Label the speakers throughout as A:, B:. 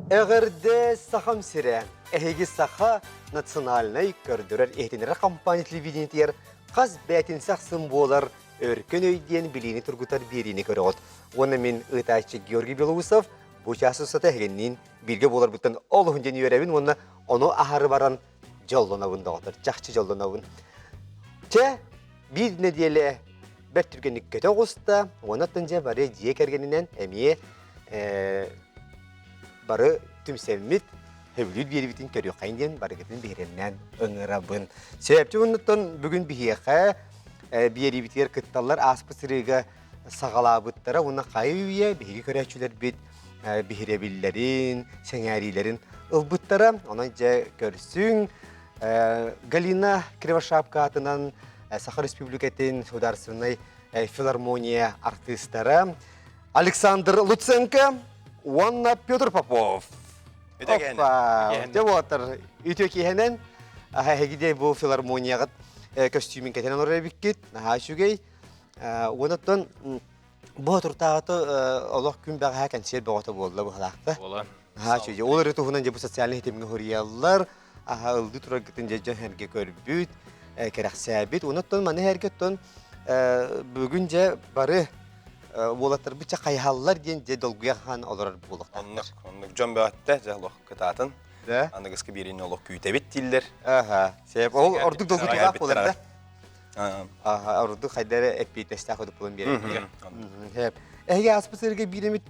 A: Эҕэрдэ Сахам сирэ! Эһиги Саха национальнай көрдөрөр-иһитиннэрэр компания телевидениетигэр хас бээтинсэ ахсын буолар Өркөн өй диэн билиини тургутар биэриини көрөҕүт. Уонна мин ыытааччы Георгий Белоусов бу чаас устата эһигинниин бииргэ буоларбыттан олуһун диэн үөрэбин уонна ону аһары баран дьоллонобун доҕоттор, чахчы дьоллонобун. Чэ, биир нэдиэлэ бэрт түргэнник көтө оҕуста, уонна дьэ бары дьиэ кэргэнинэн эмиэ бары түмсэммит сөбүлүүр биэрибитин көрүөххэйин диэн барыгытын биһирэмнээн ыҥырабын. Сөпчү оннуттан бүгүн биһиэхэ биэриибитигэр кытталлар ааспыт сырыыга саҕалаабыттара уонна хайы-үйэ биһиги көрөөччүлэрбит биһирэбиллэрин, сэҥээриилэрин ылбыттара. Онон дьэ көрсүҥ. Галина Кривошапка аатынан Саха Республикатын Государственнай филармония артыыстара Александр Луценко уонна Петр Попов. Оппа! Дьэ буолаттар үтүө киэһэнэн эһиги бу филармонияҕыт көстүүмүн кэтэн олорор эбиккит. Наһаа үчүгэй. Уонаттан бу туртааҕыты олох күн бэҕэһээ кэнсиэр бөҕөтө буолла быһалаахта.
B: Буолан.
A: Наһаа үчүгэй. Ол эрэ туһунан дьэ бу социальнай ситимҥэ суруйаллар. Аха ылдыы тураргытын дьэ дьон эргэ көрбүт, кэрэхсээбит. Уонаттан маны эргэттэн бүгүн дьэ бары уолаттарбыт чэ хайаһаллар диэн дьэ долгуйа хаан олорор буолуохтаахтар.
B: Оннук, оннук дьон бөҕөттө дьэ олох кытаатын.
A: Да?
B: Аныгыскы биэриини олох күүтэбит дииллэр.
A: Аха, сеп. Ол ордук долгутуулаах буолар да? Аха, ордук хайда эрэ эппиэттэстээх курдук буолан биэрэр. Сеп. Эһиги ааспыт сырыыга биир эмит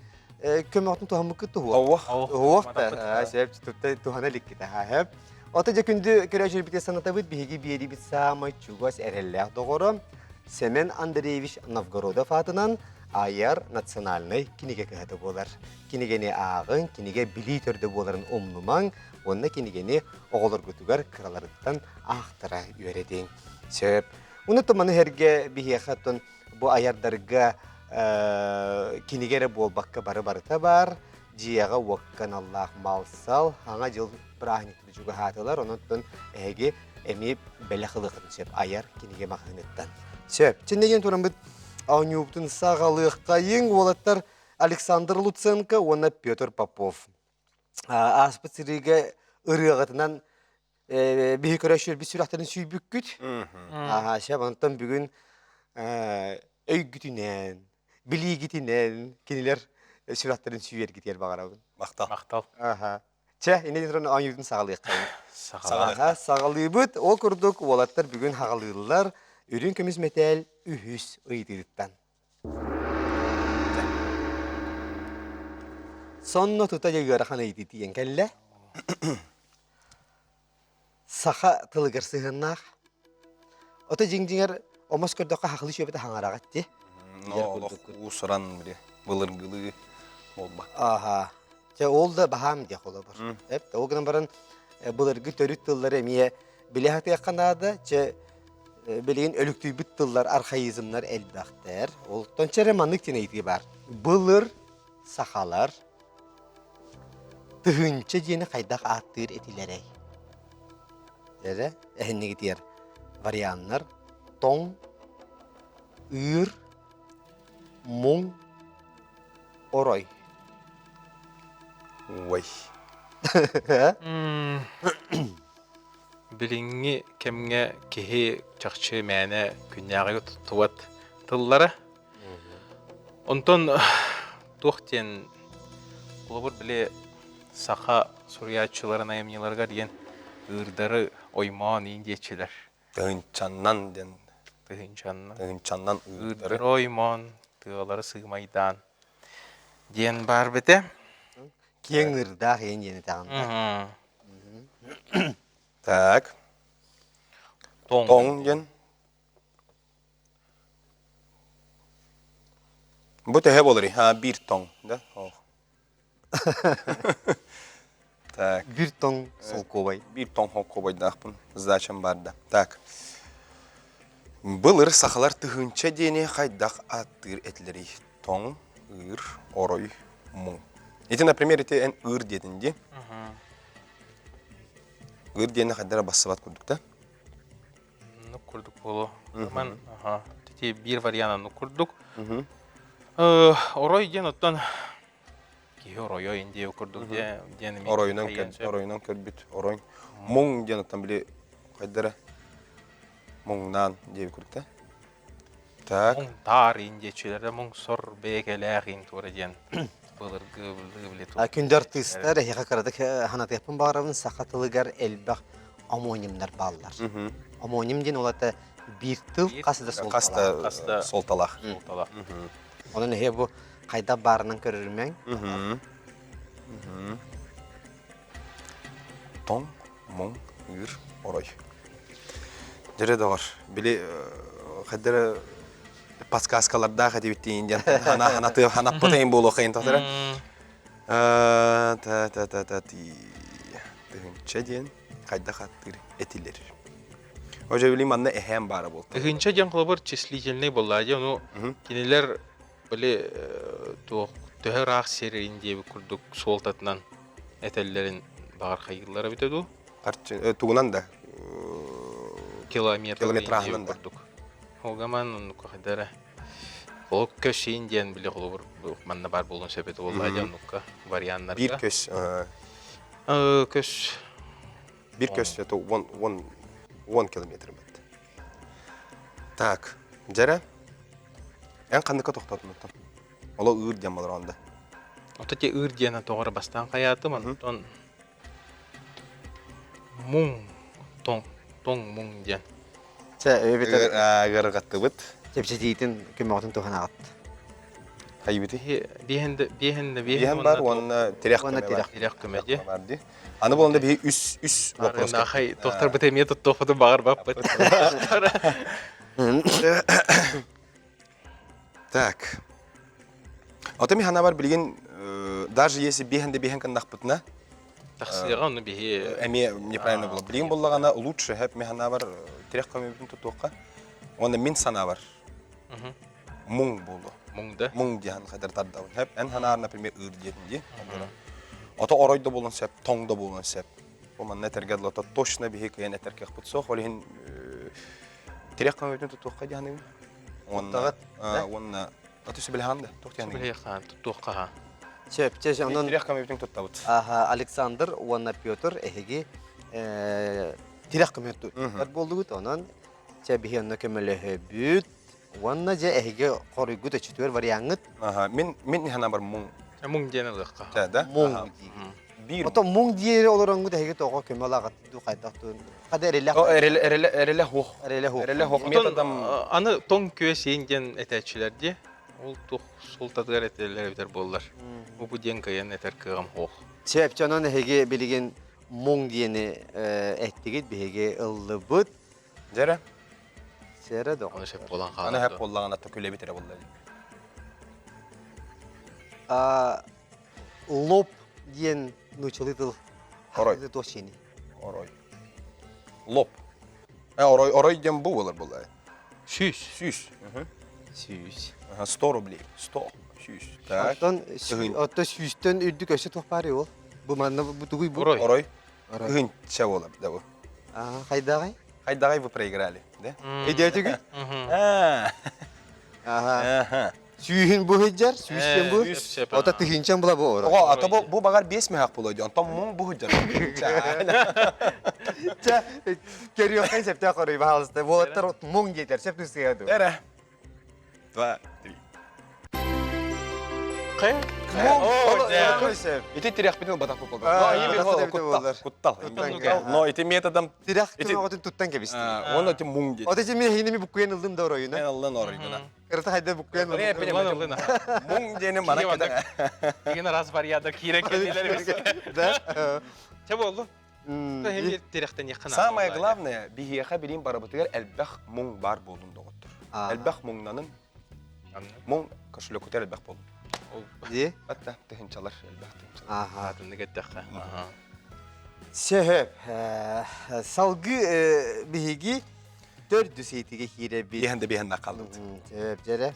A: көмөҕүтүн туһаммыккыт туһуох.
B: Оуох.
A: Оуох да. Сеп, тутта туһана иликкит. Аха. Ото дьэ күндү көрөөччүлэрбитигэр санатабыт, биһиги биэриибит саамай чугас эрэллээх доҕоро Семен Андреевич Новгородов аатынан айар национальнай кинигэ кыһата буолар. Кинигэни ааҕыҥ, кинигэ билии төрдө буоларын умнумаҥ уонна кинигэни оҕолоргутугар кыраларыттан аахтара үөрэтиҥ. Сөп. Уну туманы эргэ биһиэхэ оттон бу айардарга кинигэ эрэ буолбакка бары барыта баар. Дьиэҕэ-уокка аналлаах мал-сал, Саҥа дьыл бырааһынньыктары чугаһаатылар, онон эһиги эмиэ бэлэх ылыаххытын сөп айар кинигэ маҕаһыыныттан. Сөп. Чиннеген тураммыт оонньуубутун саҕалыаххайыҥ уолаттар Александр Луценко уонна Петр Попов. Ааспыт сырыыга ырыаҕытынан биһи көрөөччүлэрбит сүрэхтэрин сүүйбүккүт. Аха, сөп. Онтон бүгүн өйгүтүнэн, билиигитинэн кинилэр сүрэхтэрин сүүйэргитигэр баҕарабын.
B: Махтал.
C: Махтал.
A: Аха. Чэ, инники туран оонньуутун саҕалыаххайын.
C: Саҕалыахха.
A: Аха, саҕалыыбыт. Ол курдук уолаттар бүгүн хаҕалыыллар. Үрүҥ көмүс мэтээл үһүс ыйытыытыттан. Сонно тута дьэ ыарахан ыйытыы тиийэн кэллэ. Саха тылыгар сыһыаннаах. Ото дьиҥ-дьиҥэр омос көрдөххө хахылыы сүөбэтэ хаҥараҕыт дии.
B: Но олох уус-уран били былыргылыы буолба.
A: Аха. Чэ ол да баһаам диэх холобур. Эп ол гынан баран былыргы төрүт тыллары эмиэ билэ сатыахха наада. Чэ билигин өлүктүйбүт тыллар архаизмнар элбэхтэр. Олтон чэ эрэ маннык диэн ыйытыы баар. Былыр сахалар Тыһыынча диэни хайдах ааттыыр этилэрэй? Эрэ эһиннигитигэр варианнар тоҥ, ыыр, муҥ, орой.
B: Ой.
C: Билиҥҥи кэмҥэ киһи чахчы мээнэ күннээҕигэ туттубат тыллара. Онтон туох диэн холобур били саха суруйааччыларын айымньыларыгар диэн ыырдары оймоон иин диэччилэр.
B: Тыһыынчаннан диэн
C: Тыһыынчаннан.
B: Тыһыынчаннан ыырдары.
C: Ыырдары оймоон, тыалары сыымайдаан диэн баар битэ.
A: Киэҥ ыырдаах иэн диэн этэҕин да.
B: Так.
C: Тоҥ.
B: Тоҥ диэн Бу төһө буоларый? А, биир тоҥ, да? Ох. Так.
A: Биир тоҥ солкуобай.
B: Биир тоҥ холкуобайдаахпын. Сдачам баар да. Так. Былыр сахалар тыһыынча диэни хайдах ааттыыр этилэрий? Тоҥ, ыыр, орой, муҥ. Ити, например, ити эн ыыр диэтин дии. Ыыр диэни хайдара бассыбат курдук да?
C: Оннук курдук буолуо. Ман аха ити биир вариант оннук курдук. Орой диэн оттон киһи оройо индия курдук диэн эмиэ
B: Оройунан
C: хайыан сөп.
B: оройунан көрбүт орой. Муҥ диэн оттон били хайдара муҥнаан диэби курдук Так.
C: Муҥ таар индиэччилэрэ муҥ сор бэйэкэлээх иин туора диэн былыргы били
A: Күндү артыыстар, эһиэхэ кыратык санатыахпын баҕарабын, саха тылыгар элбэх омонимнар бааллар. Омоним диэн ол ата биир тыл хас да суолталаах.
B: Хас да суолталаах.
C: Суолталаах.
A: Онон эһиэ бу хайдах баарынан көрөрүмэҥ.
B: Тоҥ, муҥ, ыыр, орой. Дьэрэ доҕор, били хайдара подсказкалардаах этибиттиин диэн хана ханатыы ханаппытайын буолуохайын тохтора. Та та та та ти тыһынча диэн хайдах аттыыр этилэр. Ожо били манна эһэм баара буолта.
C: Тыһынча диэн холобур числительный буолла дии ону кинилэр били туох төһө ыраах сирин диэбит курдук суолтатынан этэллэрин баҕар хайыыллара эбитэ дуу?
B: Харчы тугунан да
C: километр
B: километраһынан да
C: курдук. Холгаман оннук хайдара. Ол көс диэн били холобур манна бар буолуон сөп этэ буолла дьэ оннукка варианнарга.
B: Биир көс
C: көс
B: Биир көс это 10 километр бит. Так, дьэрэ. Эн ханныка тохтоотун оттон? Оло ыыр диэн балар онда.
C: Ото те ыыр диэн тоҕор бастаан хайаатым, онтон муҥ тоҥ тоҥ муҥ диэн.
A: Чэ, эбэтэр
B: Ыарырҕаттыбыт.
A: чэпчэтиитин көмөҕүтүн туһанаҕыт.
B: Хайбыты?
C: Биэһэн да биэһэн да
B: биэһэн бар уонна тирэх
A: Уонна
B: көмө
A: тирэх.
B: бар.
C: Тирэх көмө дии.
B: Бар дии. Аны буоланда биһи үс үс вопрос.
C: Нахай тохтор эмиэ туттуохпутун баҕарбаппыт.
B: Так. Ото ми ханабар билигин даже если биэһэн да биэһэн кыннахпытына
C: Тахсыаҕа ону биһи
B: эмиэ неправильно было. Билигин буллаҕына лучше хэп ми ханабар тирэх көмөбүтүн тутуохха. Уонна мин санаабар муҥ буолуо.
C: Муҥ да?
B: Муҥ диэн хадar тардабын. Хэп эн ханаар, например, ыыр диэтин дии. Ото орой да буолуон сөп, тоҥ да буолуон сөп. Бу манна этэргэ дылы точно биһи кыйан этэр кыахпыт суох. Ол иһин тирэх көмөбүтүн тутуохха диэханыыбын. Уонна уонна аты сөбүлэһэн да туох диэханыыбын.
C: Сөбүлэһиэххэ туттуохха ха.
A: Сөп, чэ, онон
B: тирэх көмөбүтүн туттабыт.
A: Аха, Александр уонна Петр эһиги тирэх көмө туттар буоллугут. Онон чэ биһи онно көмөлөһөбүт. Уонна дьэ эһиги хоруйгут өчүтүөр вариаҥҥыт.
B: Аха, мин мин ханабар муҥ.
C: Муҥ диэн ылыахха.
B: Да, да?
A: Муҥ диигит.
B: Биир.
A: Ото муҥ диэри олороҥҥут эһиги тоҕо көмө ылаҕыт дуу хайдах дуу хада эрэлэх.
B: О, эрэлэ эрэлэ эрэлэ хуох.
A: Эрэлэ хуох.
B: Эрэлэ хуох методом.
C: Аны тоҥ күөс иин диэн этээччилэр дии. Ол туох суолтатыгар этэллэр эбитэр буоллар. Бу диэн кыайан этэр кыаҕым суох.
A: Сөп, онон эһиги билигин муҥ диэни эттигит, биһиги ыллыбыт.
B: Дьэрэ.
A: Сэрэ доҕор.
C: Аны сөп буолан
B: Аны
C: хаалар
B: хөп
C: дуо?
B: буоллаҕына то күлэбит эрэ буолла.
A: А, лоб диэн нуучалыы тыл
B: Орой.
A: туох чиэний?
B: Орой. Лоб. Э, орой, орой диэн бу буолар буолла.
C: Сүүс.
B: Сүүс.
A: Сүүс.
B: Ага, 100 рублей. 100. Сүүс. Так.
A: Оттон оттон сүүстэн үрдүк өссө туох баарый ол? Бу манна бу тугуй бу?
C: Орой.
B: Орой.
A: Орой.
B: Ыһынча буолар да бу.
A: Аа, хайдаҕай?
B: Хайдаҕай вы проиграли, да?
A: Өйдөөтүгүт?
B: Аа.
A: Аха. Сүүһүн бу сылдьар, сүүстэн бу. Ота тыһыынчан була бу орой.
B: Оҕо, ата бу бу багар биэс мөһөх буолуо дии. Онтон муҥ бу сылдьар.
A: Чэ, көрүөххэ сөптөөх орой баһаалыста. Буолаттар муҥ диэтэр, сөп тусыа дуу.
B: Эрэ. Два, три. Ити тирэхпитин ылбатах буолбатах. Куттал. Куттал. Но ити методом
A: Тирэх көмөҕөтүн туттан кэбистим.
B: Уонна ити муҥ диэти.
A: Ото мин эһигини буккуйан ыллым да оройуна.
B: Мен ыллын оройгуна.
A: Кырата хайда буккуйан
C: ыллым.
B: Муҥ диэни мана кэтэ.
C: Деген раз вариада киирэн кэллилэр.
A: Да.
C: Чэ болду.
B: Самое главное, биһиэхэ билим барыбытыгар элбэх муҥ баар буолун доҕоттор. Элбэх муҥнанын, муҥ кошелекутар элбэх буолун.
A: Дии?
B: Атта тыһынчалар элбэх тыһынчалар.
A: Аха.
C: Атыннык эттэххэ.
A: Сөп. Салгыы биһиги төрдүс ыйытыга киирэбит.
B: Биэһэн да биэһэн хааллыбыт.
A: Сөп, дьэрэ.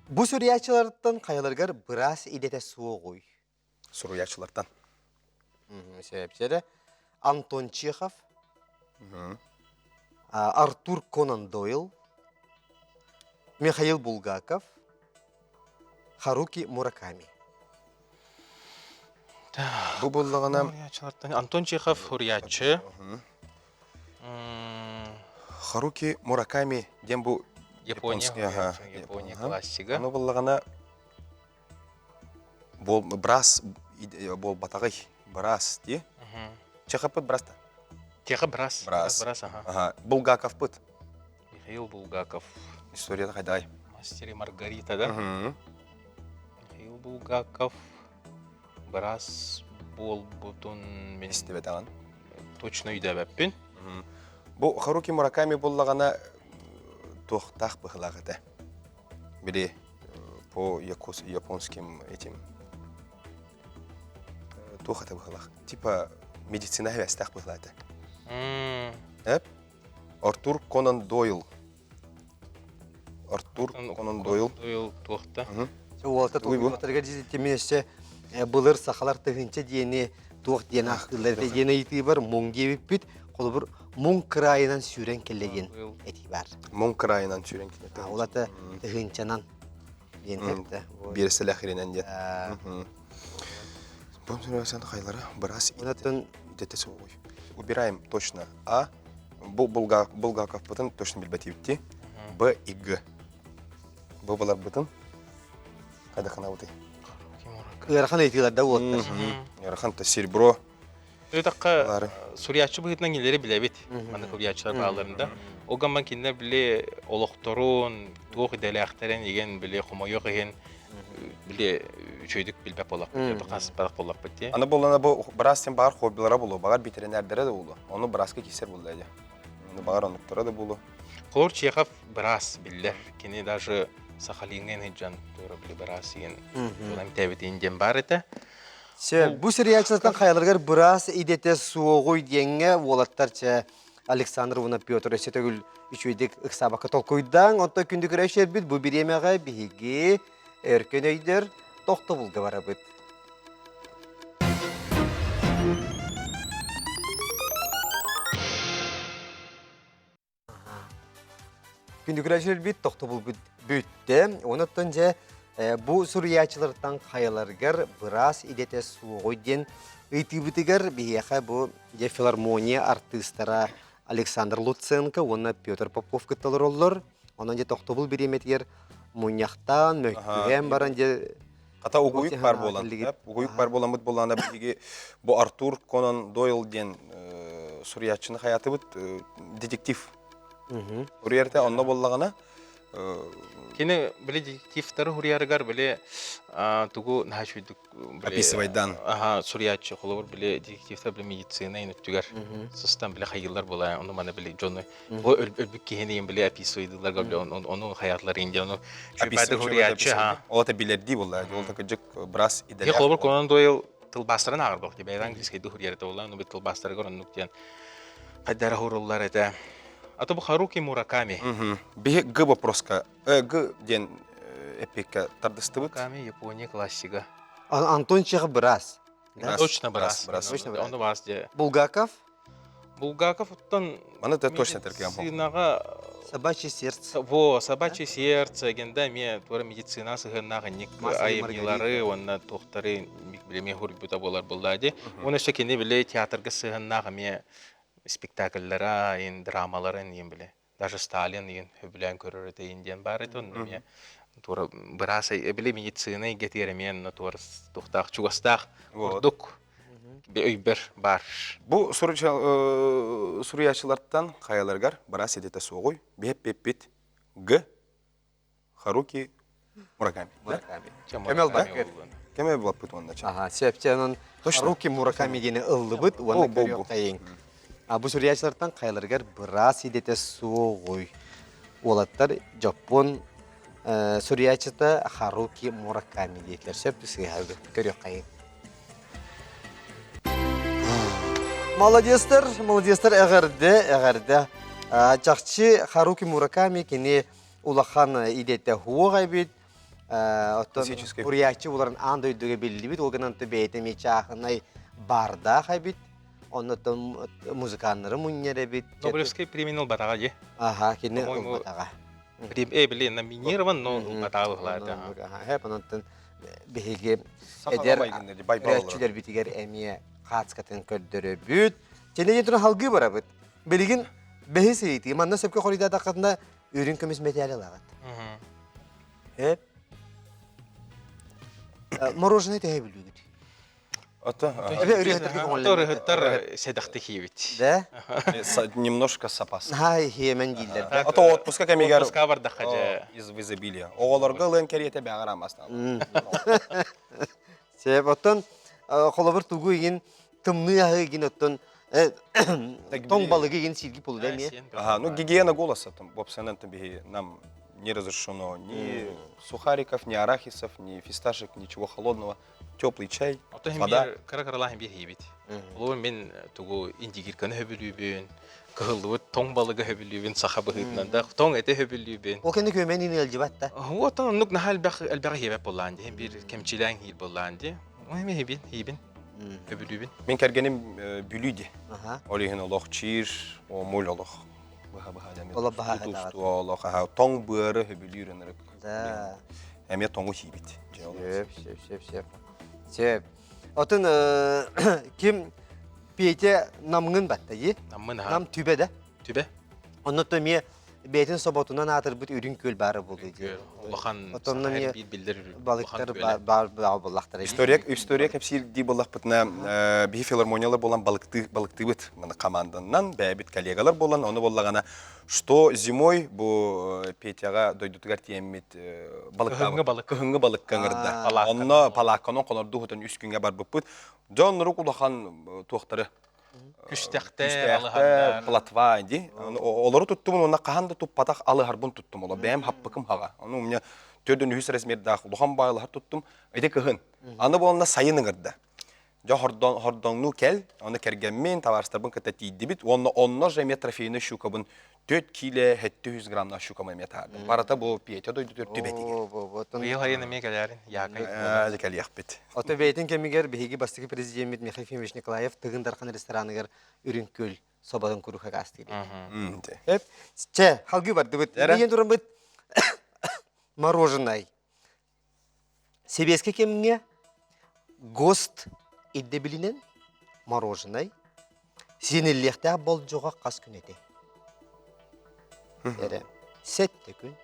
A: Бу суруйааччылартан хайаларыгар быраас идэтэ суоҕуй?
B: Суруйааччылартан.
A: Сөп, Антон Чехов, Артур Конан Дойл, Михаил Булгаков, Харуки Мураками.
B: Бу буоллаҕына
C: Антон Чехов суруйааччы.
B: Харуки Мураками диэн бу
C: Япония, Япония классига.
B: Ону буллаҕына бол брас буолбатаҕый брас дии. Чеховпыт браста.
C: Чехов брас.
B: Брас.
C: Брас, ага.
B: Ага. Булгаковпыт.
C: Михаил Булгаков.
B: Историята хайдай?
C: Мастер и Маргарита, да? Михаил Булгаков быраас буолбутун мин
B: Истибэтэҕин.
C: точно өйдөөбөппүн.
B: Бу Харуки Мураками буллаҕына туохтаах быһылаах этэ. Били по японским этим туох этэ быһылаах. Типа медицина хэвэстээх быһылаах этэ. Эп? Артур Конан Дойл. Артур Конан Дойл.
C: Дойл туохта?
A: Уолта туохтарга дизитими өссө былыр сахалар тыһыынча диэни туох диэн аахтыыллар этэ диэн ыйытыы бар муҥ диэбиппит. Холобур муҥ кыраайынан сүүрэн кэллэ диэн этии бар.
B: Муҥ кыраайынан сүүрэн кэллэ.
A: Ол ата тыһыынчанан диэн этэ.
B: Биэрэстэлээх иринэн диэн. Бу хайлара быраас идэтэ суоҕуй. Убираем точно А. Бу Булгаковпытын точно билбэтибитти. Б и Г. Бу буларбытын хайдаханабытый?
A: Ыарахан ыйытыылар да уоттар.
B: Ыарахан то серебро.
C: Өтаққа суруйааччы быһыытынан кинилэри билэбит. Маннык суруйааччылар баалларында. Ол гамман кинилэр били олохторун, туох идэлээхтэрин иген били хомойуох иһин били үчүгэйдик билбэт буоллахпыт, хаспатах буоллахпыт дии.
B: Аны буоллана бу быраас син баар хоббилара буолуо, баҕар ветеринәрдэрэ да буолуо. Ону бырааска киирсэр буолла дии. Ону баҕар оннуктара да буолуо.
C: Холор Чехов быраас биллэр. Кини даже Сахалиҥҥа иһдьан туора били быраас иһин эмтээбитин диэн баар этэ.
A: Сөп, бу сериалчылартан хайаларыгар быраас идэтэ суоҕуй диэҥҥэ уолаттар чэ Александр уонна Петр өссө төгүл үчүгэйдик ыксаабакка толкуйдааҥ. Онтон күндү көрөөччүлэрбит бу бириэмэҕэ биһиги өркөн өйдөр тохтобулга барабыт. Күндү көрөөччүлэрбит тохтобулбут бүттэ. Онуттан дьэ бу суруйааччылартан хайаларыгар быраас идэтэ суоҕуй диэн ыйытыыбытыгар биһиэхэ бу дьэ филармония артыыстара Александр Луценко уонна Петр Попов кытта олороллор. Онон дьэ тохтобул бириэмэтигэр мунньахтаан, мөккүһэн баран дьэ
B: Хата угуйук бар буолан, угуйук бар буоламмыт буоллаҕына биһиги бу Артур Конан Дойл диэн суруйааччыны хайаатыбыт детектив. Суруйарта онно буоллаҕына
C: Кини били детективтары суруйарыгар били тугу наһаа үчүгүйдүк
B: описывайдан
C: аха суруйааччы холобур били детективтар били медицина өттүгэр сыстан били хайыылар буолаа ону маны били дьону Бу өлбүт киһини иин били описывайдыылларга били ону хайаатылар иин ону чуйбайды хуруйааччы ха.
B: Ол это билэрдии буолла. Ол та кыдьык брас
C: идэлээх. Холобур Конан Дойл тылбаастарын ааҕар ти бэйэ английскайды хуруйар буолла, ону тылбаастарыгар оннук диэн хайдара хуруллар этэ. А то бу Харуки Мураками.
B: Биһи Г вопроска Г диэн эпикка тардыстыбыт.
C: Мураками Япония классига.
A: Антон Чехов брас.
C: Точно брас. Точно брас. Ону бас де.
A: Булгаков?
C: Булгаков оттон
B: Маны да точно этэркэм.
C: Медицинаҕа
A: Собачье сердце.
C: Во, собачье сердце генда эмиэ туора медицина сыһыаннаах инник айымньылары уонна туохтары билэмиэ хуруйбута буолар буоллаа дии. Уонна өссө кини били театрга сыһыаннаах эмиэ спектакльлара, ин драмаларын иин били даже Сталин иин сөбүлээн көрөр этэ иин диэн баар этэ онно эмиэ туора быраас били медицина эйгэтигэр эмиэ онно туора туохтаах чугастаах курдук өйбөр баар.
B: Бу суруйааччылартан хайаларыгар быраас идэтэ суоҕуй? Биһэппиппит Г. Харуки Мураками.
A: Мураками. Кемел Бакыр.
B: Кемел булаппыт уонна ча.
A: Аха, сөп онон Харуки Мураками диэни ыллыбыт уонна көрүөххэйиҥ. А бу суруйааччылартан хайаларыгар быраас идэтэ суоҕуй? Уолаттар Дьоппуон суруйааччыта Харуки Мураками диэтилэр. Сөп сыыһа көрүөххэйиҥ. Молодецтар, молодецтар эҕэрдэ, эҕэрдэ. Чахчы Харуки Мураками кини улахан идэтэ хуох эбит. Оттон суруйааччы буларын аан дойдуга биллибит, ол гынан бэйэтэ эмиэ чааһынай баардаах эбит. Оннуттан музыканнары мунньар эбит.
C: Нобелевский премияны ылбатаҕа дии.
A: Аха, кини ылбатаҕа.
C: Э, били номинирован, но ылбатаабыһылаата.
A: Хэп онтон биһиги эдэр көрөөччүлэрбитигэр эмиэ хаацкатын көрдөрөбүт. Чэнэйи туран халгыы барабыт. Билигин бэһис ыйытыы. Манна сөпкө хоруйдаатаххытына үрүҥ көмүс мэтээли ылаҕыт. Хэп. Мороженое төһө бүлүүгүт?
B: Ото
C: Ырыһыттар сэдэхтик хийбит.
A: Да?
B: Немножко сапас.
A: Хай хиэмэн дииллэр да.
B: Ото отпуска кэмигэр
C: Отпуска бардахха дьэ.
B: Из изобилия. Оҕолорго ылыан кэриэтэ бэҕэр амастан.
A: Сөп, оттон холобур тугу игин тымныы аһы игин оттон тоҥ балыгы игин сиирги полуда эмиэ.
B: Ага, ну гигиена голоса там, в там биһи нам не разрешено ни сухариков, ни арахисов, ни фисташек, ничего холодного. Теплый чай,
C: Ото
B: вода.
C: биир кыра-кыралаан биир хийбит. Олуун мин тугу индигирканы хөбүлүүбүн, кыһыллыбыт тоҥ балыгы хөбүлүүбүн саха быһыытынан да, тоҥ эти хөбүлүүбүн.
A: Ол кэннэ күөмэн ини ыалдьыбат да.
C: Оттон оннук наһаа элбэх элбэҕи хийбэт буоллаан дии. Биир кэмчилээн хийр буоллаан дии. Ой, мен хийбин, хийбин, хөбүлүүбүн.
B: Мин кэргэним Бүлүү ди.
A: Аха.
B: Ол иһин олох чиир, омул олох. Быһа-быһа дэмит.
A: Олох баһа
B: Тустуо олох, аха, тоҥ быары хөбүлүүр ынырык.
A: Да.
B: Эмиэ тоҥу сиибит.
A: Сөп, сөп, сөп, сөп. Сөп. Отun ким Петя намҥын батта дии?
C: Наммын аха.
A: Нам түбэ да.
C: Түбэ.
A: Онно эмиэ бэйэтин соботунан аатырбыт үрүҥ күөл баара буолуо дии.
C: Улахан
A: Отонно эмиэ
C: биир биллэр
A: балыктар баар баар буоллахтара.
B: История история кэпсиир дии буоллахпытына биһи филармониялар буолан балыктыы балыктыыбыт маны команданан бэйэбит коллегалар буолан ону буоллаҕына что зимой бу Петяҕа дойдутугар тиэммит
C: Кыһыҥҥы балык.
B: Кыһыҥҥы балыкка ыҥырда. Онно палаакканан хонордуу хутан үс күҥҥэ барбыппыт. Дьон нурук улахан туохтары
C: Күстэхтэ, алыһардар.
B: Платва ди. Олору туттумун уонна хаһан да туппатах алыһарбын туттум. Оло бэйэм хаппыкым хаҕа. Ону у меня төрдөн үһүс размердаах улахан баайлаһар туттум. Ити кыһын. Аны буолна сайын ыҥырда. Дьэ хордоҥнуу кэл, ону кэргэммин, табаарыстарбын кытта тиийдибит. Уонна онно же эмиэ трофейный щукабын 4 кило 700 граммнаах щукам эмиэ таһаардым. Барыта бу Петя дойдутугар түбэтигэр.
C: Быйыл айын эмиэ кэлээрин, Яакай.
B: Дьэ кэлиэхпит.
A: Ото бэйэтин кэмигэр биһиги бастакы президеммит Михаил Ефимович Николаев Тыгын Дархан рестораныгар Үрүҥ Күөл соботун куруук агаастыыр. Эп, чэ, халгыы бардыбыт. Билигин тураммыт мороженое. Сэбиэскэй кэмҥэ ГОСТ ирдэбилинэн мороженай сиэниллиэхтээх болдьоҕо хас күн этэй? Эрэ сэттэ күн,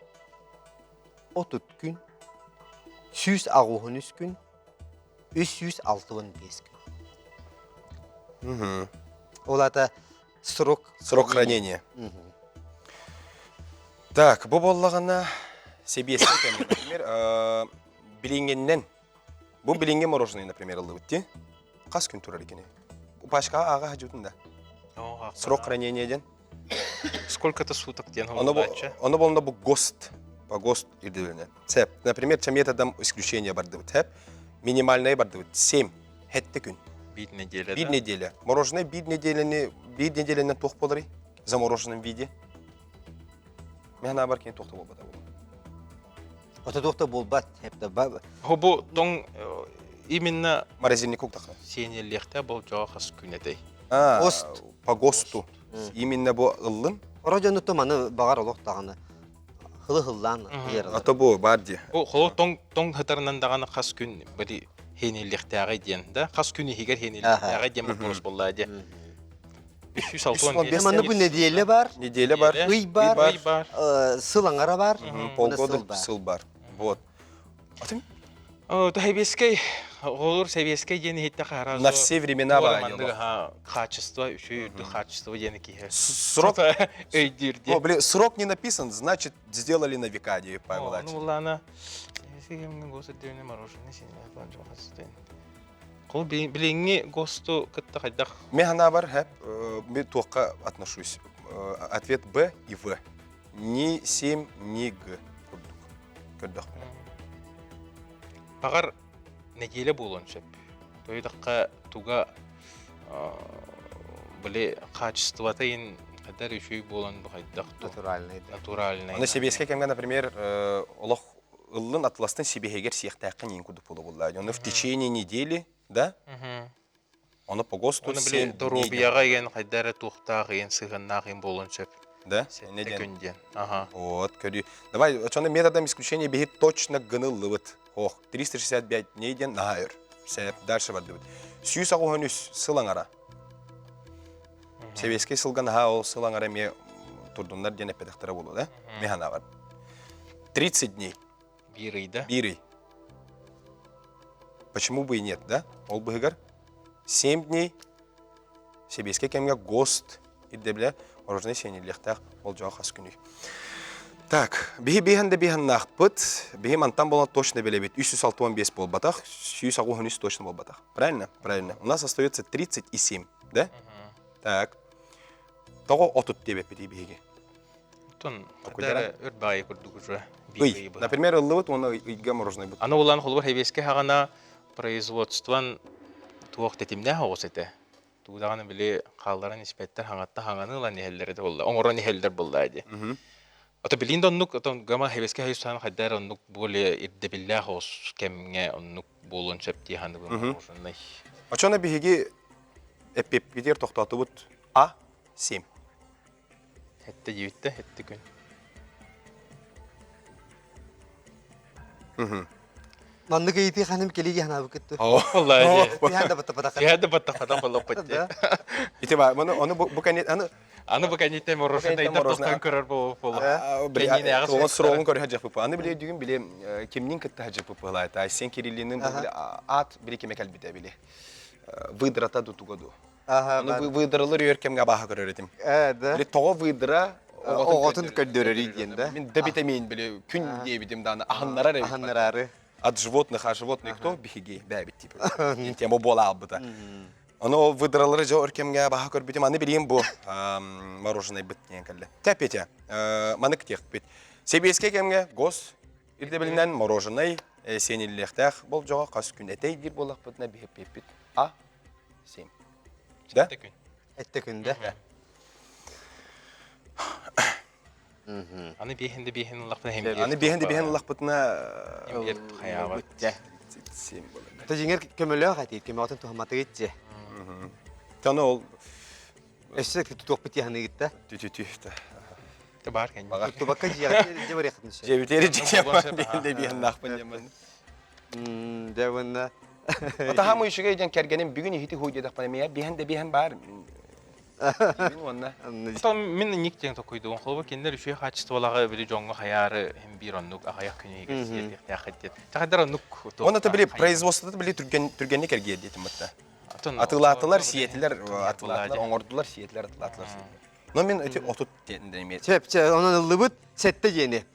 A: 30 күн, 183 күн, 365 күн. Ол аата срок
B: Срок хранения. Так, бу буоллаҕына сэбиэскэй кэмҥэ, например, билиҥҥиннэн, бу билиҥҥи мороженое, например, ыллыбыт дии. Хас күн турар икини? Пачкаҕа ааҕа сылдьыбытын да. Срок хранения диэн.
C: Сколько-то суток диэн
B: Ону болна бу ГОСТ, по ГОСТ ирдэбилинэн. Цеп, например, чем методом исключения бардыбыт, хэп, минимальная бардыбыт, 7, хетте күн.
C: Биир неделя,
B: Биир неделя. Мороженое биир неделяны, биир неделянан туох буоларый? В замороженном виде. Мен ханаабар кини туох да буолбата буолуо.
A: Ото туох да буолбат.
C: Бу тоҥ именно
B: морозильник уктаха.
C: Сиэниллиэхтэ болдьоҕо хас күн этэй?
A: Ост.
B: По ГОСТу. Именно бу ыллын.
A: Оро дьонуттан маны баҕар олох даҕаны хылы хыллаан
B: А то бу бар ди.
C: Бу холо тоҥ тоҥ хытарынан даҕаны хас күн били хиэниллиэхтээҕий диэн да хас күн иһигэр хиэниллиэхтээҕий диэн боппуруос буоллаа диэ. 365
A: Манна бу неделя бар,
B: Неделя бар,
A: ый бар,
C: ый бар,
A: сыл аҥара бар,
B: полгода сыл бар. Вот. Атын?
C: Сэбиэскэй, оҕолор сэбиэскэй диэн иһиттэхэ араас
B: На все времена бар.
C: Качество, үчүгэй үрдүк качество диэн киһи.
B: Срок
C: өйдүүр диэн.
B: Блин, срок не написан, значит, сделали на века, диye Павел
C: Ну, улаана, государственный мороженое, Ол билиҥҥи ГОСТу кытта хайдах?
B: Мен ханаабар хэп мен туохха отношусь. Ответ Б и В. Ни 7, ни Г курдук. Көрдөхпүнэ.
C: Баҕар нэдиэлэ буолуон сөп. Тойдахха туга били качествота ин хайдар үчүгэй буолан бу хайдах
A: натуральный
C: натуральный.
B: Аны сэбиэскэй кэмҥэ, например, олох ыллын атластын сибиһигэр сиэхтээххин иин курдук буола Ону в течение недели, да? Ону по ГОСТу
C: Оны били доруобуйаҕа иэн хайда эрэ туохтаах иэн сыһыаннаах иэн буолуон сөп.
B: Да?
C: Сэттэ күн диэн. Ага.
B: Вот, көрүү. Давай, очону методом исключения биһи точно гыныллыбыт. Ох, 365 дней диэн наһаа өр. Сэп, дальше бардыбыт. 183 сыл аҥара. Сэбиэскэй сылга наһаа ол сыл аҥара эмиэ турдуннар диэн эппэтэхтэрэ буолуо, да? Мен санаабар. 30 дней.
C: Биир ыйда.
B: Биир ый. Почему бы и нет, да? Ол быһыгар 7 дней сэбиэскэй кэмҥэ ГОСТ ирдэбилэ мороженое сиэниллиэхтээх болдьоҕо хас күнүй. Так, биһи биһэн да биһаннаахпыт, биһи мантан буолан точно билэбит, 365 буолбатах, 183 точно буолбатах. Правильно? Правильно. У нас остается 37, да? Так. Тоҕо отут диэбэппитий биһиги?
C: Оттон хадара өр баайы курдук уже.
B: Ый. Например, ыллыбыт уонна ыйга мороженое бут.
C: Аны улаан холобур хэбиэскэ хаҕана производствон туох тэтимнээх оҕус этэ. Тугу даҕаны били хаалларан испэттэр хаҥатта хаҥаны ылан иһэллэр этэ буолла, оҥорон иһэллэр буолла дии. Ото билин да оннук, отон гама хэбэскэ хайыстаан хайдар оннук более ирдэбиллээх оҕус кэмҥэ оннук буолуон сөп дии саныыбын мороженое.
B: Очоно биһиги эппиппитигэр тохтоотубут А 7.
C: Хэттэ диэбиттэ, хэттэ күн.
A: Маннык ыйытыы ханым кэлии ханаабыккыт
C: Олла
A: Тиһэн да баттапатах.
C: Тиһэн да баттапатах боллоппут
A: Да.
B: Ити ба, ону ону бу кэннит аны
C: Аны бу кэнниттэн мороженое тохтон көрөр буолуо.
B: Туоҕун суругун көрө сылдьыппыт. Аны били өйдүүгүн били кимнин кытта сылдьыппыт быһылаата. Айсен Кириллинин бу били аат били кимэ кэлбитэ били. Выдрата дутуга ду. Аны выдралар үөр кэмҥэ абааһы көрөр этим.
A: Э, да.
B: Били тоҕо выдра
A: оҕотун көрдөрөрүй диэн да.
B: Мин да витамин били күн диэбитим дааны аһыннарар эбит.
A: Аһыннарары.
B: От животных, а животные кто? Биһиги бэйэбит типа. Тема буола албыта. Ону ол выдралары дьэ өр кэмҥэ баһа көрбүтүм. Аны билиим бу мороженое быт диэн кэллэ. Тэ Петя, манык диэхпит. Сэбиэскэй кэмҥэ гос ирдэбилинэн мороженое сиэниллиэхтээх болдьоҕо хас күн этэй диир буоллахпытына биһиппиппит А 7. Да?
C: Сэттэ күн.
A: Этте күндэ.
C: Аны биэһин да биэһин ыллахпына хем
B: Аны биэһин да биэһин ыллахпытына
C: биэр хайаабат.
B: 37 буолар.
A: Та дьиҥэр көмөлөөх этии, көмөҕөтүн туһамматыгыт дьэ.
B: Тону ол
A: Өссө тутуохпут тиһаныгытта.
B: тү-тү-тү
C: Та баар кэнни.
A: Туттубакка дьиэҕэ дьэ барыаххытын сөп.
B: Дьэбитери дьиэ да биэһин наахпын дьэмэн.
A: Дэ уонна
B: Атаһам үчүгэй диэн кэргэним бүгүн иһити хуй диэтэхпинэ миэ биэһэн да биэһэн баар. Мин уонна.
C: Потом мин ник диэн токуйдугун холобур кинилэр үчүгэй хаачыстыбалаҕы били дьоҥҥо хайаары иһин биир оннук аҕыйах күн иһигэр сиэтиэхтээххит диэн. Чахайдар оннук
B: Уонна били производствота били түргэн түргэнник эргийэр диэтим батта. Атыылаатылар, сиэтилэр, атыылаатылар, оҥордулар, сиэтилэр, атыылаатылар, сиэтилэр. Но мин эти отут диэн эмиэ.
A: Сөп, чэ, онон ыллыбыт сэттэ диэни.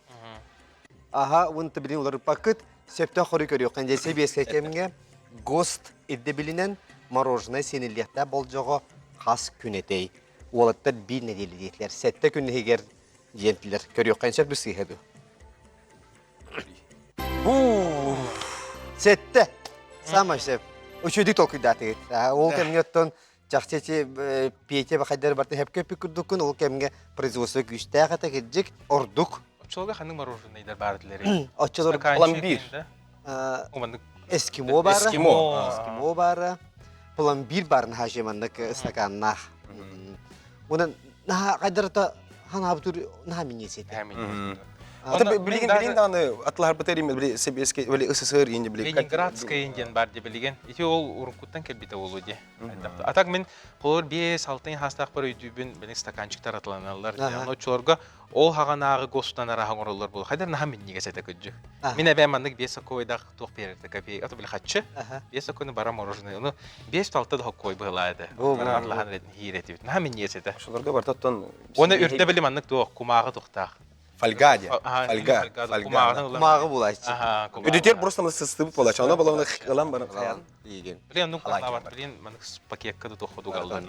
A: Аха, уонна билин уларыппаккыт сөптөөх хоруй көрүөххэ дьэ сэбиэскэй кэмҥэ ГОСТ ирдэбилинэн мороженое сиэниллиэхтээх болдьоҕо хас күн этэй? Уолаттар биир нэдиэлэ диэтилэр. Сэттэ күн иһигэр диэнтилэр. Көрүөххэ сөп сыыһа дуу? Сэттэ. Самай сөп. Үчүгүйдүк толкуйдаатыгыт. Ол кэмҥэ оттон чахчы ити Петя бахайдар барта хөпкө өппүт курдуккун ол кэмҥэ производство күүстээх этэ кирдьик ордук.
C: Оччолорго ханнык мороженайдар баар этилэрий?
A: Оччолорго
B: Пломбир.
A: Эскимо баара.
B: Эскимо.
A: Эскимо баара. Пломбир баар наһаа үчүгэй маннык стаканнаах. Онон наһаа хайдарата ханаабытыр наһаа минньиэс этэ.
B: Ата билигин билигин даҕаны атлаһарбыт эриммит били сэбиэскэй били СССР инде били
C: Ленинградская диэн бар дии билигин. Ити ол уруккуттан кэлбитэ буолуо дии. А так мин холобур биэс алтын хаастаахпар өйдүүбүн били стаканчиктар атыланаллар. Онно оччолорго ол хаҕанааҕы гостан араһа оҥороллор буолуо. Хайдар наһаа минньигэс этэ кырдьык. Мин эбээм маннык биэс сокуойдаах туох биэрэртэ копейка, ото били хаччы. Биэс сокуойну бара мороженое. Ону биэс талта да хоккой быһылаа этэ. Атлаһан хиир этибит. Наһаа минньигэс этэ.
B: Ошолорго бартаттан
C: Уонна үрдэ били маннык туох кумааҕы тухтаах.
B: Фольга диэн. Фольга.
C: Фольга.
A: Кумааҕы булааччы.
B: Үдүтүөр просто сыстыбыт буолааччы. Ону балабына ылан баран
A: хайан иигин.
C: Блин, ну калавар, блин, маннык пакетка да туох ходугаллар.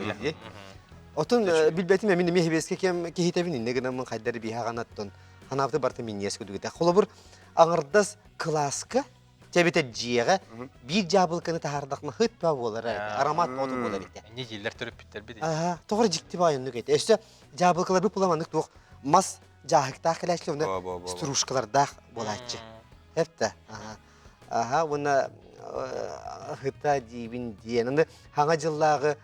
A: Отун билбэтим эмин эмиэ хебеске кем киһитэбин инне гынаммын хайдар биһаҕанаттон ханаабыты барта минньиэс кудугута. Холобур аҥардас кылааска Тэбитэ дьиэҕэ биир дьаабылыканы таһаардахна хыт па буолар аромат бооту буолар этэ.
C: Инне дииллэр төрөппүттэрбит.
A: Аха, тоҕо дьикти баайыннык этэ. Өссө дьаабылыкаларбыт була маннык туох мас дьааһыктаах кэлээччилэр уонна стружкалардаах буолааччы. Эптэ. Аха. Аха, уонна ыта диибин диэн. Аны хаҥа дьыллааҕы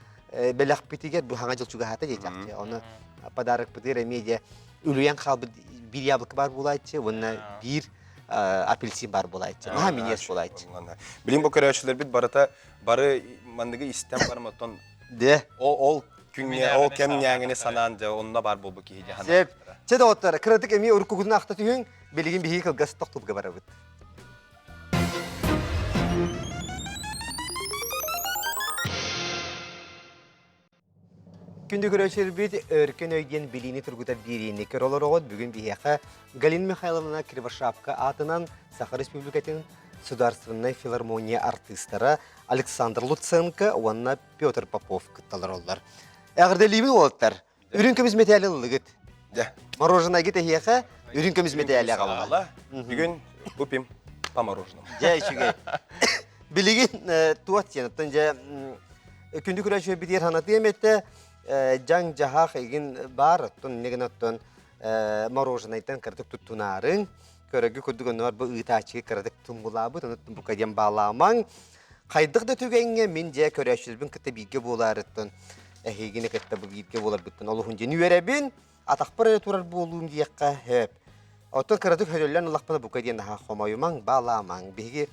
A: бэлэхпитигэр бу хаҥа дьыл чугаһаата диэтэхчи. Оны. Подарокпытыгар эмиэ дьэ үлүйэн хаалбыт биир яблоко баар буолааччы уонна биир апельсин баар буолааччы. Наһаа миниэс буолааччы.
B: Билин бу көрөөччүлэрбит барыта бары манныгы истэн барым оттон
A: Де.
B: Ол ол күҥҥэ ол кэмнээҥини санаан дьэ онно баар буолбут киһи дьаһанар.
A: Сеп. Чэ доҕоттор, кыратык эмиэ уруккугутун ахта түһүҥ, билигин биһиги кылгас тохтуулга барабыт. Күндү көрөөччүлэрбит, Өркөн өй диэн билиини тургутар биэриини көрө олороҕут. Бүгүн биһиэхэ Галина Михайловна Кривошапка аатынан Саха Республикатын Судаарственнай филармония артыыстара Александр Луценко уонна Петр Попов кытталар оллар. Эҕэрдэлиибин уолаттар. Үрүҥ көмүс мэтээли ыллыгыт.
B: Дьэ.
A: Мороженайгыт эһиэхэ үрүҥ көмүс мэтээли аҕалла.
B: Бүгүн купим по мороженому.
A: Дьэ, үчүгэй. Билигин туох диэн, оттон дьэ күндү көрөөччүлэрбитигэр санатыам этэ, дьаҥ-дьаһах игин баар, оттон инньэ гынан оттон мороженайтан кыратык туттунаарыҥ. Көрөргө курдук оннугар бу ыытааччыга кыратык тумбулаабыт, ону бука диэн баалаамаҥ. Хайдах да түгэҥҥэ мин дьэ көрөөччүлэрбин кытта бииргэ буолаарыттан, эһигини кытта бу бииргэ буоларбыттан олуһун диэн үөрэбин. Атахпар эрэ турар буолуум диэххэ сөп. Оттон кыратык хөрөллөн ыллахпына бука диэн наһаа хомойумаҥ, баалаамаҥ. Биһиги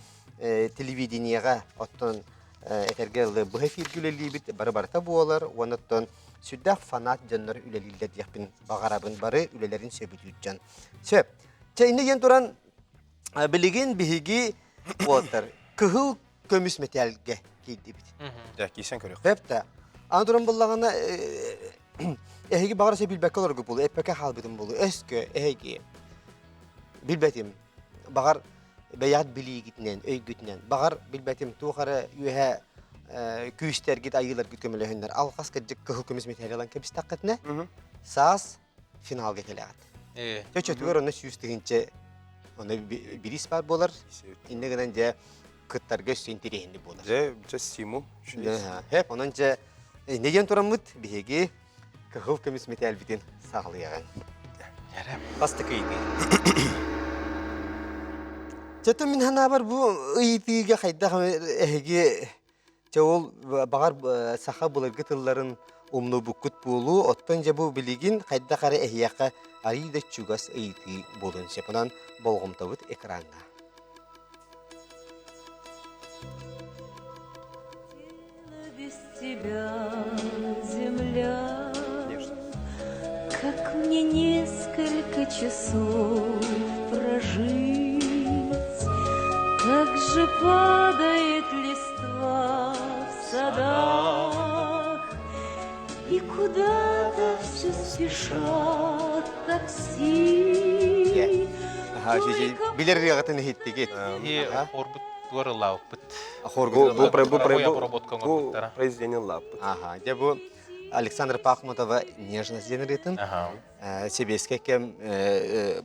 A: телевидениеҕэ оттон этэргэ дылы быһа эфиргэ үлэлиибит, бары барыта буолар уонна оттон сүрдээх фанат дьоннор үлэлииллэр диэхпин баҕарабын, бары үлэлэрин сөбүлүүр дьон. Сөп. Чэ, инньэ диэн туран, билигин биһиги уолаттар кыһыл көмүс мэтээлгэ киирдибит.
B: Дьэ, киирсэн көрүөх.
A: Сөп да. Аны туран буллаҕына, эһиги баҕар өссө билбэккэ олоргу буолу, эппэккэ хаалбытым буолу, өскө эһиги билбэтим. Баҕар бэйэҕит билиигитинэн, өйгүтүнэн, баҕар билбэтим туох эрэ үөһэ күүстэргит, айыыларгыт көмөлөһөннөр алҕас кырдьык кыһыл көмүс мэтээли ылан кэбистэххитинэ, саас финалга кэлэҕит. Чөчөтүгэр онно 100 тыһыынча онно бириис баар буолар. Иннэ гынан дьэ кыттарга өссө интэриэһинэй буолар.
B: Дьэ, дьэ стимул.
A: Хэп, онон дьэ иннэ диэн тураммыт биһиги кыһыл көмүс мэтээлбитин саҕалыаҕыҥ. Бастакы ыйытыы. Чэ, мин санаабар бу ыйытыыга хайдах эһиги Чэ ол баҕар саха былыргы тылларын умнубуккут буолуо, оттон дьэ бу билигин хайдах эрэ эһиэхэ арыый да чугас ыйытыы буолуон сөп. Онон болҕомтобут экраҥҥа.
D: Без тебя, земля, как мне несколько часов прожить, как же падает листва в садах, и куда-то все спешат такси.
A: Билэр ырыаҕытын иһиттигит.
C: Хорбут туор ылаабыппыт.
B: Бу бу бу бу произведение ылааппыт.
A: Ага, дьэ бу Александра Пахмутова «Нежность» диэн ырыатын. Сэбиэскэй кэм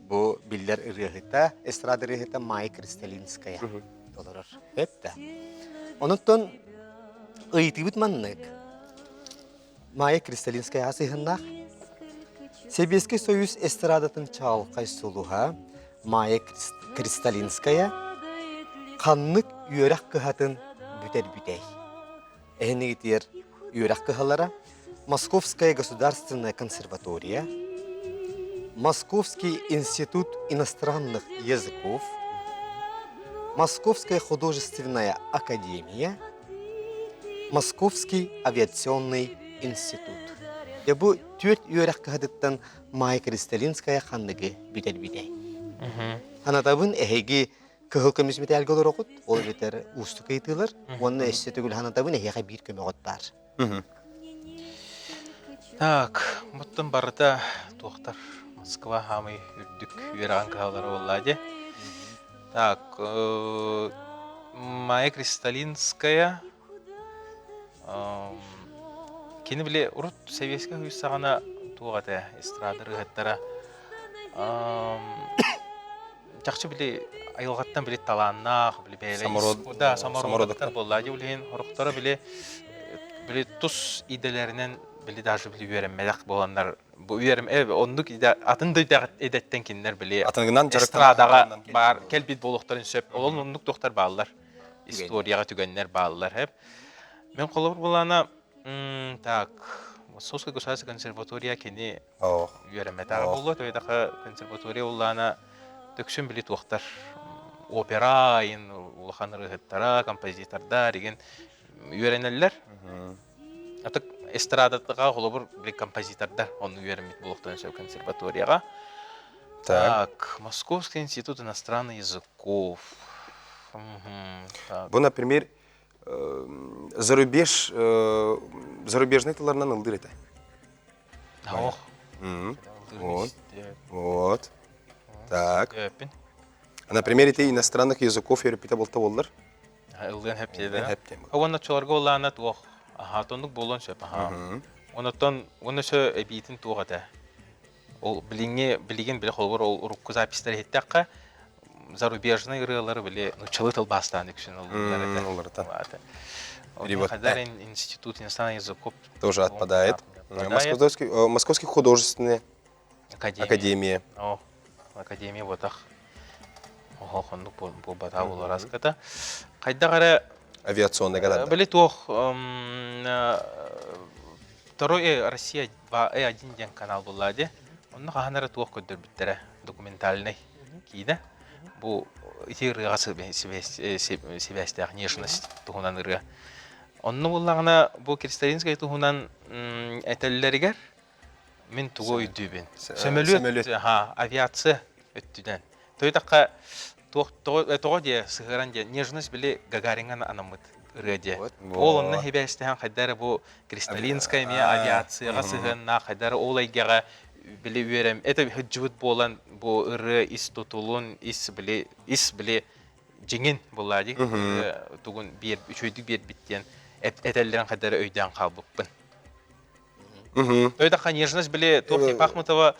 A: бу биллэр ырыаһыта, эстрада ырыаһыта Майя Кристалинская толорор. Эптэ. Онуттан ыйытыыбыт маннык. Майя Кристалинская сыһыннаах. Сэбиэскэй Союз эстрадатын чаҕылхай сулуһа Майя Кристалинская ханнык үөрэх кыһатын бүтэрбитэй? Эһинигитиэр үөрэх кыһалара Московская государственная консерватория, Московский институт иностранных языков, Московская художественная академия, Московский авиационный институт. Дьэ бу түөрт үөрэх кыһатыттан Майя Кристалинская ханныгы бүтэрбитэй? Санатабын эһиги кыһыл көмүс мэтээлгэ олороҕут, ол эбэтэр уустук ыйытыылар уонна өссө төгүл санатабын эһиэхэ биир көмөҕүт баар.
C: Так, оттон барыта туохтар Москва хаамый үрдүк үөрэҕин кыһалара буолла дии. Так, Майя Кристалинская кини били урут Советскай Союз саҕана туох этэ эстрада ырыаһыттара чахчы били айылҕаттан били талааннаах били бэйэлэрин да самородоктар буолла дии билигин сорохторо били били тус идэлэринэн били даже били үөрэммэтэх буоланнар бу үөрэм оннук идэ атын да идэттэн кинилэр били
B: атыныгынан
C: эстрадаҕа баар кэлбит буолуохтарын сөп ол оннук туохтар бааллар историяҕа түгэннэр бааллар хэп мен холобур булана так. Московская государственная консерватория кини үөрэммэтэҕэ буолуо. Төһөтөхө консерватория улаана төксүн били туохтар опера айын улахан ырыаһыттара, композитордар игин үөрэнэллэр. Атык эстрадатыга холобур били композитордар онну үөрэммит буолуохтарын сөп консерваторияҕа. Так, Московский институт иностранных языков.
B: Бу, например, зарубеж зарубежный тылларынан ылдыр этэ.
C: Ох.
B: Вот. Вот. Так. Например, ити иностранных языков үөрөппүтэ болта боллар.
C: Ыллыан хэптиэдэ. Уонна чолорго улаана туох. Аха, тоннук буолуон сөп. Аха. Онотон уонна сө эбиитин туох этэ. Ол билиҥҥи билигин били холобур ол урукку записьтары иһиттэххэ зарубежный ырыалары били нуччалыы тылбаастаан үксүн ыллыыллар этэ.
B: Уларыта.
C: Перевод. Институт иностранных языков
B: тоже отпадает. Московский, Московский художественный
C: Академия.
B: Академия.
C: О, Академия ботах. Оһо хоннук буолбатаа буолар Хайдах эрэ
B: авиационный года.
C: Били туох Второй Россия 2 диэн канал буолла дии. Онно хаһан эрэ туох көрдөрбүттэрэ документальный киинэ. Бу ити ырыаҕа сибээстээх нежность туһунан ырыа. Онно буоллаҕына бу Кристалинскай туһунан этэллэригэр мин тугу өйдүүбүн? Сөмөлүөт, авиация өттүнэн. Тойтахха туох тоҕо диэ сыһыаран диэ нежность били Гагариҥҥа анаммыт ырыа диэ. Ол онно хибээстэһэн хайда эрэ бу Кристалинская эмиэ авиацияҕа сыһыаннаах хайда эрэ ол эйгэҕэ били үөрэм это сылдьыбыт буолан бу ырыа ис тутулун ис били ис били дьиҥин буоллаа дии тугун биэр үчүгэйдик биэрбит диэн этэллэрин хайда эрэ өйдөөн хаалбыппын. Өйдөххө нежность били туох Пахмутова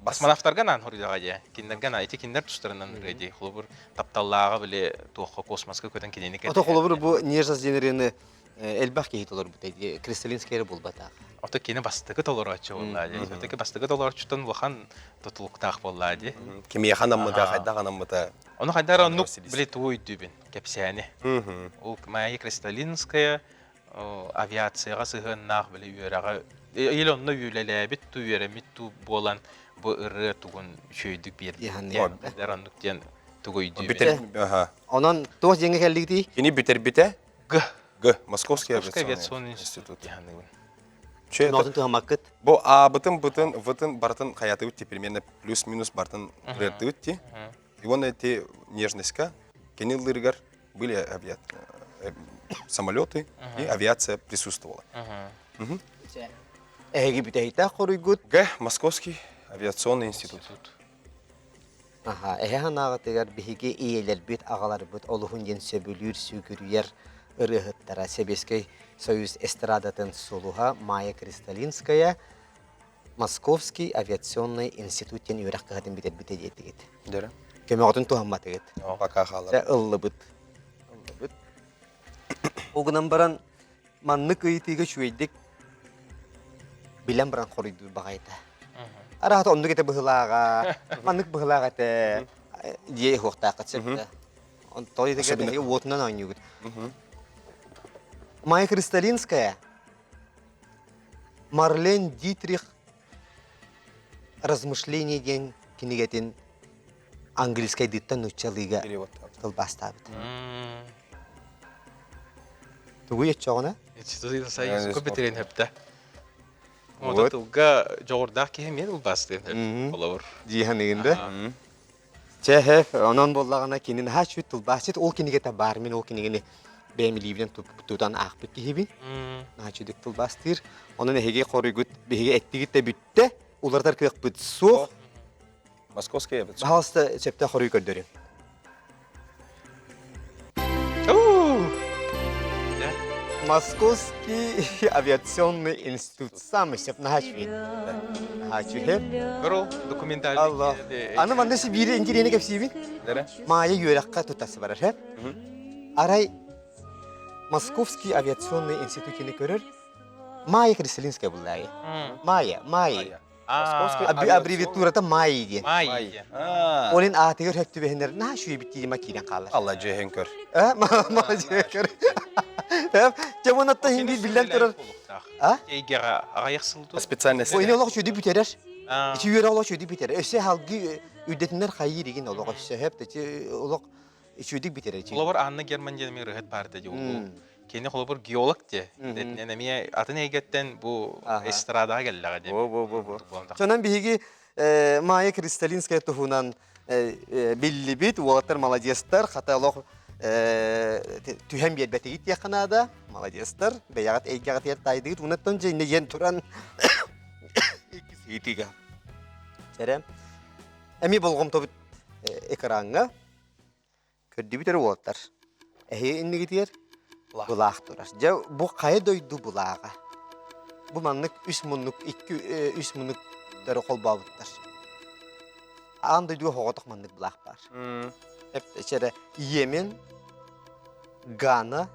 C: космонавтарга наан хоруйдаҕа дии. Кинилэргэ на ити кинилэр тустарынан ырыа дии. Холобур тапталлааҕа били туохха космоска көтөн кинини
A: Ото холобур бу нежность диэн ырыаны элбэх киһи толорбут Кристалинскай эрэ буолбатах.
C: Ото кини бастакы толорооччу буоллаа дии. Все-таки бастакы толорооччуттан улахан тутулуктаах буоллаа дии.
B: Кимиэхэ анаммыта, хайдах анаммыта.
C: Ону хайдах эрэ оннук били тугу өйдүүбүн кэпсээни. Ол Майя Кристалинская авиацияҕа сыһыаннаах били үөрэҕэ или онно үлэлээбит туу үөрэммит туу буолан бу ырыа тугун үчүгэйдик биэрбит оннук диэн тугу өйдүүбүн.
A: Онон туох дьиҥҥэ кэллигитий?
B: Кини бүтэрбитэ
C: Г.
B: Г. Московский
C: авиационный институт диһаныгын.
A: Нотун туһаммаккыт?
B: Бу А-бытын, бытын, В-тын барытын хаятыбыт ти примерно плюс-минус барытын ырыартыбыт ти. И вон эти нежностька кини ыллыырыгар были авиа... самолеты и авиация присутствовала.
A: Эһиги бүтэһиктээх хоруйгут?
B: Г. Московский авиационный институт.
A: Аха, эһэ санааҕытыгар биһиги ийэлэрбит, аҕаларбыт олуһун диэн сөбүлүүр, сүгүрүйэр ырыаһыттара Сэбиэскэй Союз эстрадатын сулуһа Майя Кристалинская Московский авиационный институт диэн үөрэх кыһатын бүтэрбитэ диэтигит.
B: Дөрө.
A: Көмөҕүтүн туһамматыгыт.
B: Пока хаалар.
A: Ыллыбыт. Ыллыбыт. Ол гынан баран маннык ыйытыыга үчүгэйдик билэн баран хоруйдуур баҕайыта. Араата оннук этэ быһылааҕа, маннык быһылаах этэ дьиэ уһуохтааххыт сөп да. Онтон эһиги уотунан оонньуугут. Майя Кристалинская Марлен Дитрих «Размышление» диэн кинигэтин английскайдыттан нууччалыыга тылбаастаабыт. Тугуй оччоҕуна?
C: Институт союзка бүтэрин хөптө. Ота тылга дьоҕурдаах киһи мен тылбаастыын хөп. Холобур.
A: Дии да? Чэ, хэп, онон буоллаҕына кини наһаа үчүгэй тылбаасчыт, ол кинигэтэ баар, мин ол кинигэни бэйэм илиибинэн тутан аахпыт киһибин. Наһаа үчүгэй тылбаастыыр. Онон эһиги хоруйгут биһиги эттигит да бүттэ, уларытар кыахпыт суох.
B: Московская эбит.
A: Пожалуйста, сөптөөх хоруй көрдөрүҥ. Московский авиационный институт самый сөп наһаа үчүгэй. Наһаа үчүгэй.
C: Көрө документальный.
A: Аллах. Аны манна Сибиири интириэни кэпсиибин. Маайа үөрэххэ тутасы барар, һэ? Арай Московский авиационный институтины көрөр Майя Кристалинская буллаайы. Майя, Майя. Аббревиатурата Майи диэн.
C: Майи.
A: Олин аатыгар хөп түбэһиннэр наһаа үчүгэй дима киирэн хаалар.
B: Алла дьиэһин көр.
A: Мала дьиэһин көр. Дьэ мунаттан хин биир биллэн турар.
C: А? Эйгэҕэ аҕыйах сыл дуо?
B: Специальность.
A: Ини олох үчүгэй бүтэрэр. Ити үөрэх олох үчүгэй бүтэрэр. Өссө халгы үрдэтиннэр хайыыр игин олох өссө хөп олох үчүгэй бүтэрэр.
C: Холобур Анна Герман диэн эмиэ ырыһыт баар дии ол. Кини холобур геолог дии. Эмиэ атын эйгэттэн бу эстрадаҕа кэллэҕэ дии.
A: Бу бу бу бу. Сонон биһиги Майя Кристалинская туһунан биллибит, уолаттар маладьыастар, хата олох түһэн биэрбэтигит диэххэ наада. Маладьыастар, бэйэҕит эйгэҕитигэр таайдыгыт, унаттан дьэ иннэ диэн туран иккис ыйытыыга. Чэрэ, эмиэ болҕомтобут экраҥҥа Көрдүбүт эрэ уолаттар. Эһи иннигитигэр былаах турар. Дьэ, бу хайа дойду былааҕа? Бу маннык үс муннук, икки үс муннуктары холбообуттар. Аан дойдуга соҕотох маннык былаах баар. Эп Йемен, Гана,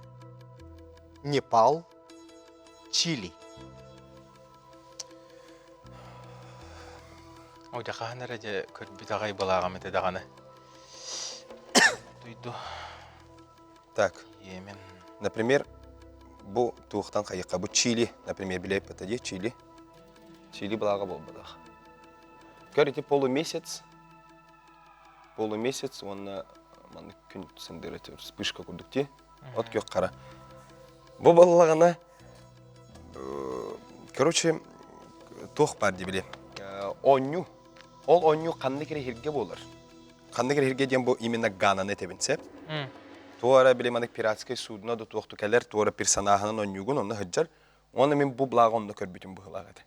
A: Непал, Чили.
C: Ой, дьэ хаһан эрэ дьэ көрбүт аҕай былааҕым этэ даҕаны. Дойду.
B: Так.
C: Йемен.
B: Например, бу туохтан хайыхха бу Чили, например, билээп это дии Чили. Чили былааҕа буолбатах. Көр ити полумесяц, полумесяц уонна маннык күн сындыра вспышка курдук дии. От күөх хара. Бу буоллаҕына Короче, туох баар дии били. Оонньуу. Ол оонньуу ханнык эрэ иһиргэ буолар. Ханнык эрэ иһиргэ диэн бу именно Гананы этэбин сөп. Туора били маннык пиратскай судно да туохту кэлэр, туора персонажынан оонньуугун, онно сылдьар. Уонна мин бу благо онно көрбүтүм быһыылаах этэ.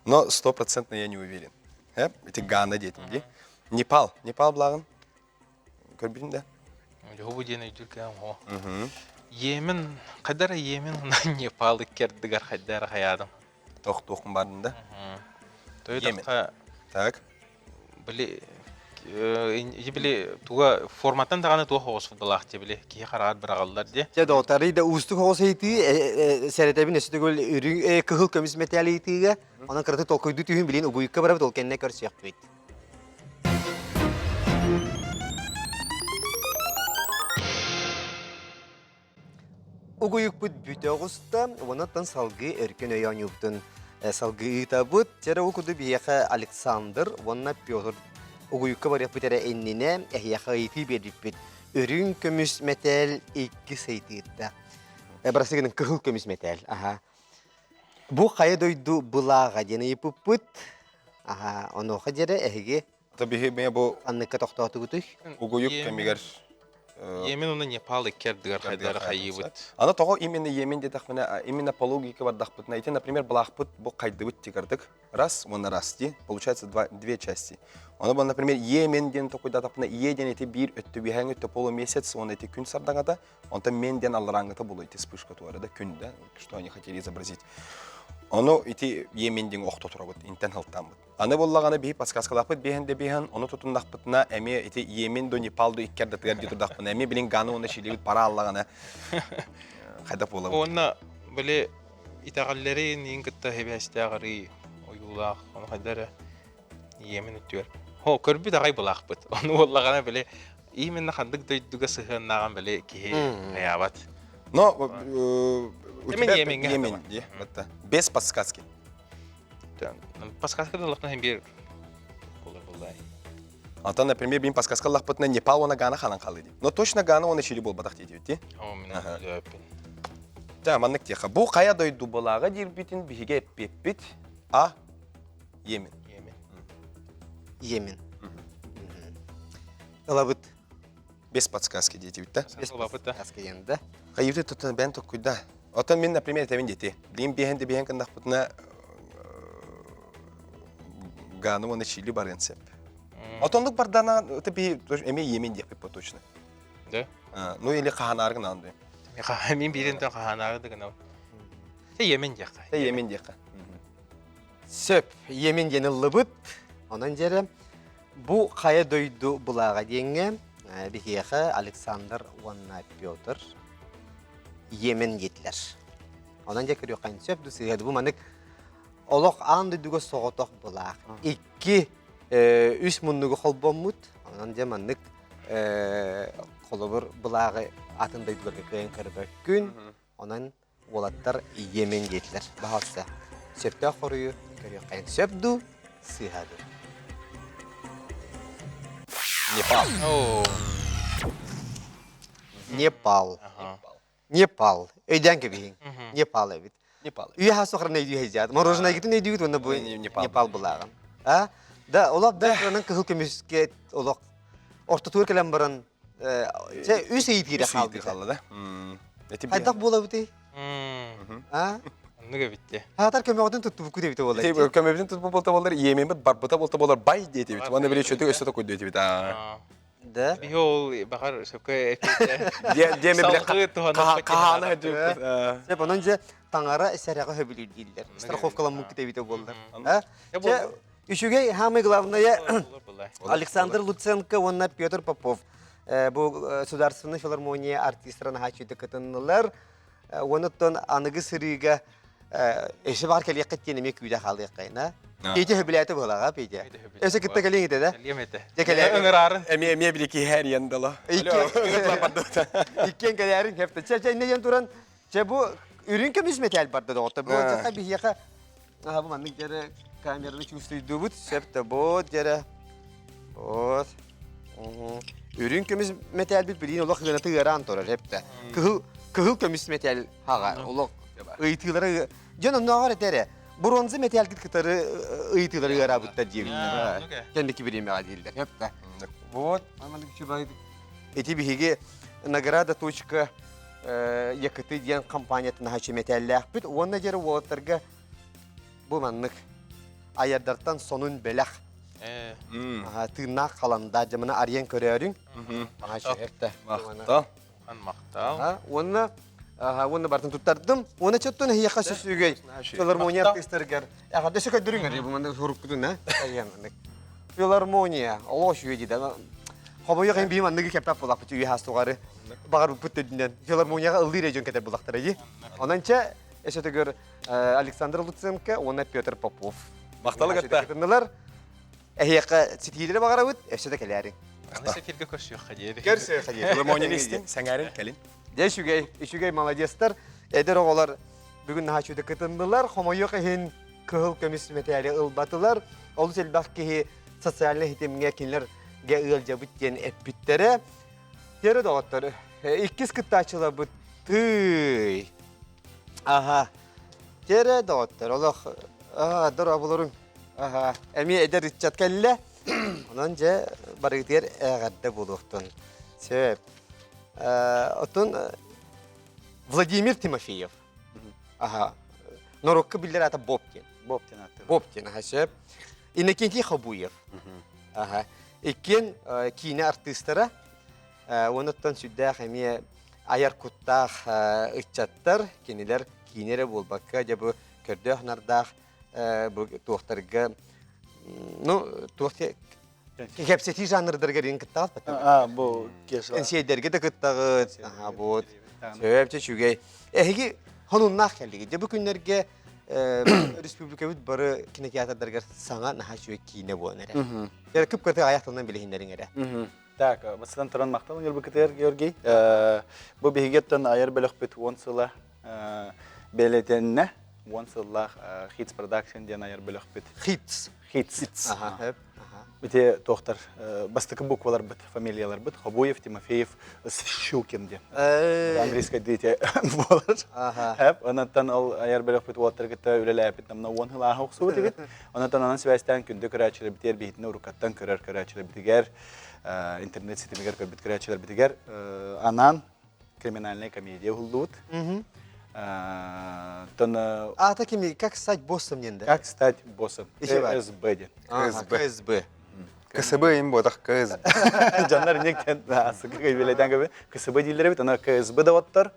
B: Но стопроцентно я не уверен. Э? Ити Гана диэтим дии. Непал. Непал благын Көрбүтүн да?
C: Дьоһу диэн өйдүүр кэм хо. Йемен, хайдара Йемен Непал иккердигэр хайдара хайаадым.
B: Тох туохун бардын да?
C: Той
B: Так.
C: Били били туга форматтан даҕаны туох оҕус футболаах дии били киһи хараҕар быраҕаллар дии.
A: Дьэ доҕоттор, да уустук оҕус ыйытыы сэрэтэбин өссө төгүл үрүҥ кыһыл көмүс мэтээл ыйытыыга онон кыратык толкуйдуу түһүн билин угуйукка барабыт ол кэннэ көрсүөхпүт. Угуйукпут бүтэ оҕуста, уоннаттан салгыы өркөн өй оонньуубутун салгыы ыытабыт. Чэрэ ол курдук биһиэхэ Александр уонна Петр угуйукка барыахпыт эрэ иннинэ эһиэхэ ыйытыы биэрбиппит. Үрүҥ көмүс мэтээл иккис ыйытыыта. Бырастыы кыһыл көмүс мэтээл. Аха. Бу хайа дойду былааҕа диэн ыйыппыппыт. Аха, онуоха диэри эһиги
B: Это биһи мэ бу
A: ханныкка тохтоотугутуй?
B: угуйук кэмигэр
C: Йемен уонна Непал икки ардыгар хайдары хайыыбыт.
B: Аны тоҕо именно Йемен диэтэхпинэ, именно по логике бардахпытына, ити, например, былаахпыт бу хайдыбыт тигардык раз уонна раз дии, получается два, две части. Ону бу, например, Йемен диэн токуйдатахпына, Е диэн ити биир өттө биһээҥи өттө полумесяц уонна ити күн сардаҥата, Онтон мен диэн алларааҥҥыта булу ити вспышка туора да күн да, что они хотели изобразить. Ону ити Йемен диэн охто турабыт, интен халтааммыт. Аны буллаҕына биһи подсказкалаахпыт биэһэн да биэһэн, ону тутуннахпытына эмиэ ити Йемен до Непал до икки ардатыгар дии турдахпына, эмиэ билин Ганы уонна Чилибит пара аллаҕына хайдах буолабыт.
C: Уонна били итэҕэллэрин иин кытта сибээстээх арыы ойуулаах, ону хайда эрэ Йемен өттүгэр. Хо, көрбүт аҕай былаахпыт. Ону буоллаҕына били именно ханнык дойдуга сыһыаннааҕын били киһи хайаабат.
B: Но у тебя Йемен, без подсказки.
C: Подсказка да лахна биир буолар буоллай.
B: Антон, например, бин подсказка лахпытына Непал уонна Гана ханан хаалыы дии. Но точно Гана уонна Чили буолбатах диэтибит дии.
C: О, мин өйдөөппүн.
B: Дьэ, маннык диэхэ. Бу хайа дойду былааҕа диирбитин биһиги эппиэппит А. Йемен.
C: Йемен.
A: Йемен. Ылабыт.
B: Без подсказки диэтибит да?
A: Без подсказки диэн да.
B: Хайыты туттан бэйэн токкуйда. Оттон мин, например, этэбин диэти. Билин биэһэн да биэһэн гыннахпытына Гану уонна Чили барыан сөп. Отоннук бардана это би эмиэ Йемен диэхпит по точно.
C: Да?
B: Ну или хаһанааргын аан
C: Мин биирин хаһанааргы да гынабын. Йемен диэххэ.
B: Йемен диэххэ.
A: Сөп, Йемен диэн ыллыбыт. Онон дьэрэ, бу хайа дойду былааҕа диэҥҥэ биһиэхэ Александр уонна Петр Йемен диэтилэр. Онон дьэ көрүөххэ сөп ду сыыһа бу маннык олох аан дойдуга соҕотох былаах. Икки үс муннугу холбоммут. Онон дьэ маннык. Холобур, былааҕы атын дойдуларга кыайан көрбөккүн. Онон уолаттар Йемен диэтилэр. Баһаалыста, сөптөөх хоруйу көрүөххэ сөп дуу, сыыһа дуу?
B: Непал.
A: Непал. Непал. Өйдөөн кэбиһиҥ. Непал эбит.
B: Непал.
A: Үйэ сохран өйдүү хэйдиат. Мороженайгытын өйдүүгүт уонна бу
B: Непал.
A: Непал былааҕын. А? Да, олох да кыранан кыһыл көмүскэ олох ортотугар кэлэн баран чэ үс ый тиирэ хаалбыта.
B: Хаалла да.
A: Хайдах буолабытый? А?
C: Оннук эбит дии.
A: Хаатар көмөҕүтүн туттубуккут эбитэ буолла.
B: Көмөбүтүн тутпут болта болар, иэмэммит барбыта болта болар бай диэтибит. Уонна били чөтүк өссө токуйду этибит.
A: Да.
C: Биһи ол баҕар сөпкө эппитэ.
B: Диэме биле
C: Салгыы туһанар
B: каана өтүк.
A: Сөп, онон дьэ таҥара сэрэҕи хөбүлүүр дииллэр. Страховкаламмыккыт эбитэ буоллар. А? Дьэ, үчүгэй, самое главное, Александр Луценко уонна Петр Попов бу Государственная филармония артистара наһаа үчүгэй кытыннылар. Онуттан аныгы сырыыга өссө баар кэлиэххит диэн эмиэ күүтэ хаалыаххайна. Петя хөбүлээтэ буолаҕа, Петя. Өссө кытта кэлиҥ этэ да?
C: Кэлиэм этэ.
A: Дьэ кэлээри.
C: Ыҥыраарын.
B: Эмиэ эмиэ били киһи дало.
A: Иккиэн кэлээрин кэпте. Чэ, чэ, инне диэн туран, чэ бу үрүҥ көмүс мэтээл барда доҕотто. Бу дьаха биһиэхэ аха бу маннык дьэрэ камераны чувствуйдубут. Сөп да бу дьэрэ. Вот. Үрүҥ көмүс мэтээлбит билигин олох ыаната ыараан турар эптэ. Кыһыл кыһыл көмүс мэтээл хаҕа олох ыйытыылара дьон оннооҕор этэ эрэ бронза мэтээлгит кытары ыйытыылары ыараабыттар диэбиттэр. Кэнники бириэмэҕэ дииллэр. Эптэ. Вот. Ити биһиги награда точка Якыты диэн компаниятын аһачы мэтээллээхпит уонна дьэрэ уолаттарга бу маннык айардартан сонун бэлэх тыыннаах халанда дьамына арыйан көрөөрүҥ.
B: Махтал.
C: Махтал.
A: Уонна уонна бартын туттардым. Уонна чоттон эһиэхэ сүсүгэй филармония артыыстарыгар эҕэрдэ өссө көрдөрүҥ эрэ бу манна суруккутун а Филармония олох үчүгэй дии да. Хобойох эн биһи манныгы кэппэт буоллахпыт үйэ хастугары баҕарбыппыт төрдүнэн филармонияҕа ыллыыр эрэ дьон кэтэр буллахтара дии. Онон чэ өссө Александр Луценко уонна Петр Попов.
B: Махталы кытта.
A: Кытыннылар. Эһиэхэ ситиилэри баҕарабыт, өссө да кэлээриҥ.
C: Аны эфиргэ көрсүөххэ диэри.
A: Көрсүөххэ диэри.
B: Филармонияны истин, сэҥээрин кэлин.
A: Дьэ үчүгэй, үчүгэй молодецтар. Эдэр оҕолор бүгүн наһаа үчүгэй кытыннылар. Хомойуох иһин кыһыл көмүс мэтээли ылбатылар. Олус элбэх киһи социальнай ситимҥэ кинилэргэ ыалдьабыт диэн эппиттэрэ. Тере доҕоттор, иккис кыттааччыларбыт тыый. Аха. Тере доҕоттор, олох дорооболоруҥ. Аха. Эмиэ эдэр ыччат кэллэ. Онон дьэ барыгытыгар эҕэрдэ буолуохтун. Сөп. Оттон Владимир Тимофеев. Аха. Норуокка биллэр аата Боб диэн.
E: Боб диэн ааттыыр.
A: Боб диэн, аха, сөп. Иннокентий Хабуев. Аха. Иккиэн киинэ артыыстара. Онуттан сүрдээх эмиэ айар куттаах ыччаттар, кинилэр киинэ эрэ буолбакка, дьэ бу көрдөөх нардаах бу туохтарга ну туох кэпсэтии жанрдарыгар иин кыттаҕыт
E: А, бу
A: Энсиэйдэргэ да кыттаҕыт. Аха, вот. Сөп, үчүгэй. Эһиги хонуннаах кэллигит. Дьэ бу күннэргэ республикабыт бары кинотеатрдарыгар саҥа наһаа үчүгэй киинэ буолан эрэ. Кып-кыртык аяқ тылынан билиһиннэриҥ эрэ.
E: Так, бастатан туран махтал Ньурбукытыгар Георгий. Бу биһигиттэн айар бөлөхпүт 10 сыла бэлэтэннэ. 10 сыллаах Hits Production диэн айар бөлөхпүт.
A: Hits.
E: Hits. Ити туохтар бастакы букваларбыт, фамилияларбыт Хобуев, Тимофеев, Щукин диэн. Английскай дите буолар. Хэп, онон ол айар бөлөхпүт уолаттары кытта үлэлээппит намна 10 сыл ааһа охсубут эбит. Онон анан сибээстээн күндү көрөөччүлэрбитигэр биһитини уруккаттан көрөр көрөөччүлэрбитигэр интернет ситимигэр көрбүт көрөөччүлэрбитигэр анаан криминальная комедия уһуллубут. Тон
A: Аата кими как стать боссом диэн да?
E: Как стать боссом. КСБ диэн.
A: КСБ. КСБ.
B: КСБ им ботах КСБ.
E: Дьоннор иннектен асыгы билетен көбө КСБ дииллер бит, ана КСБ да оттор.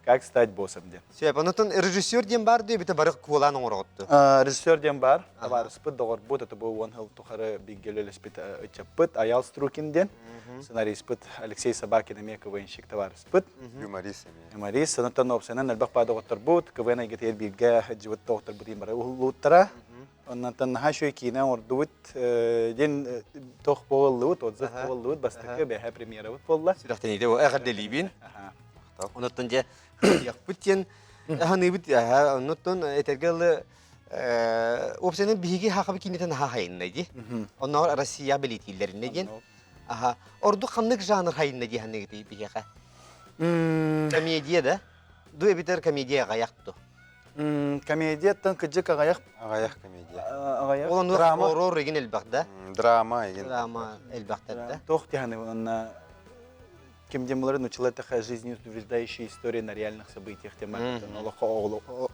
E: Как стать боссом диэн.
A: Сөп, онотон режиссер диэн бар дии, бите бары куолаан оҥороҕутту.
E: Режиссер диэн бар, табаарыспыт, доҕорбут, это бу уон сыл тухары бииргэ үлэлэспит ыччаппыт Аял Струкин диэн. Сценариспыт Алексей Собакин эмиэ КВНщик табаарыспыт.
B: Юморист эмиэ.
E: Юморист, онтон уопсайынан элбэх баа доҕотторбут, КВН эйгэтигэр бииргэ сылдьыбыт доҕотторбут иин бары уһуллубуттара. Оннантан наһаа үчүгэй киинэ оҥордубут диэн туох буоллубут, отзыв буоллубут, бастакы бэһэ премьерабыт буолла.
A: Сүрэхтэниитэ эҕэрдэлиибин. Онуттан дьэ хыйахпыт диэн ханыыбыт оннуттан этэргэ дылы уопсайынан биһиги хахабы киинэтин наһаа хайынна дии. Оннооҕор Россия бэлиэтииллэринэ диэн. Аха. Ордук ханнык жанр хайынна дии ханыгытый биһиэхэ? Комедия да? Ду эбитэр комедия аҕайах ду?
E: Комедияттан кыдьык аҕайах.
B: Аҕайах комедия.
E: Аҕайах.
A: Ол онуох
E: Драма.
A: хоррор игин элбэх да?
B: Драма игин.
A: Драма элбэхтэр да?
E: Туох диһаны онна ким диэн булары нучила такая жизнеутверждающая история на реальных событиях тема олоххо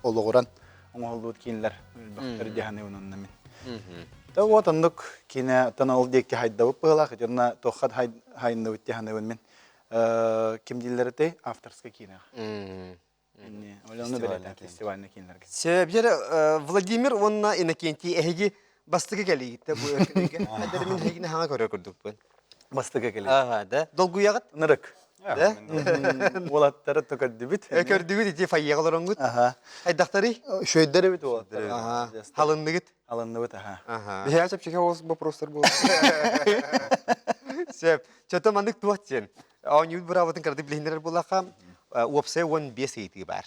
E: олоҕуран оҥоһуллубут киинлэр элбэхтэр диһаны ононна мин. Да вот оннук киинэ тон ол диэки хайдабыт быһылаах итинна туохха хайынныбыт диһаныбын мин ким дииллэр этэй авторскай киинэ. Фестивальный киинлэргэ.
A: Сөп, Владимир уонна Иннокентий эһиги бастакы кэлиигиттэ бу өркүнүгэ. Эдэр мин эһигини хаҥа көрөр курдукпун.
E: Бастакы кэлии.
A: Ага, да. Долгуйаҕыт?
E: Нырык.
A: Да?
E: Уолаттары то көрдүбүт.
A: Көрдүгүт ити фойеға олороҥҥут.
E: Аха.
A: Хайдахтарый?
E: Шөйдөр эбит уолаттар.
A: Аха. Халынныгыт?
E: Алынныбыт, аха.
A: Аха.
B: Биһиэхэ чэпчэки оҕус вопростар буолар.
A: Сөп. Чото маннык туох диэн. Оонньуубут быраабытын кыратык билиһиннэрэр буоллахха, уопсай 15 ыйытыы баар.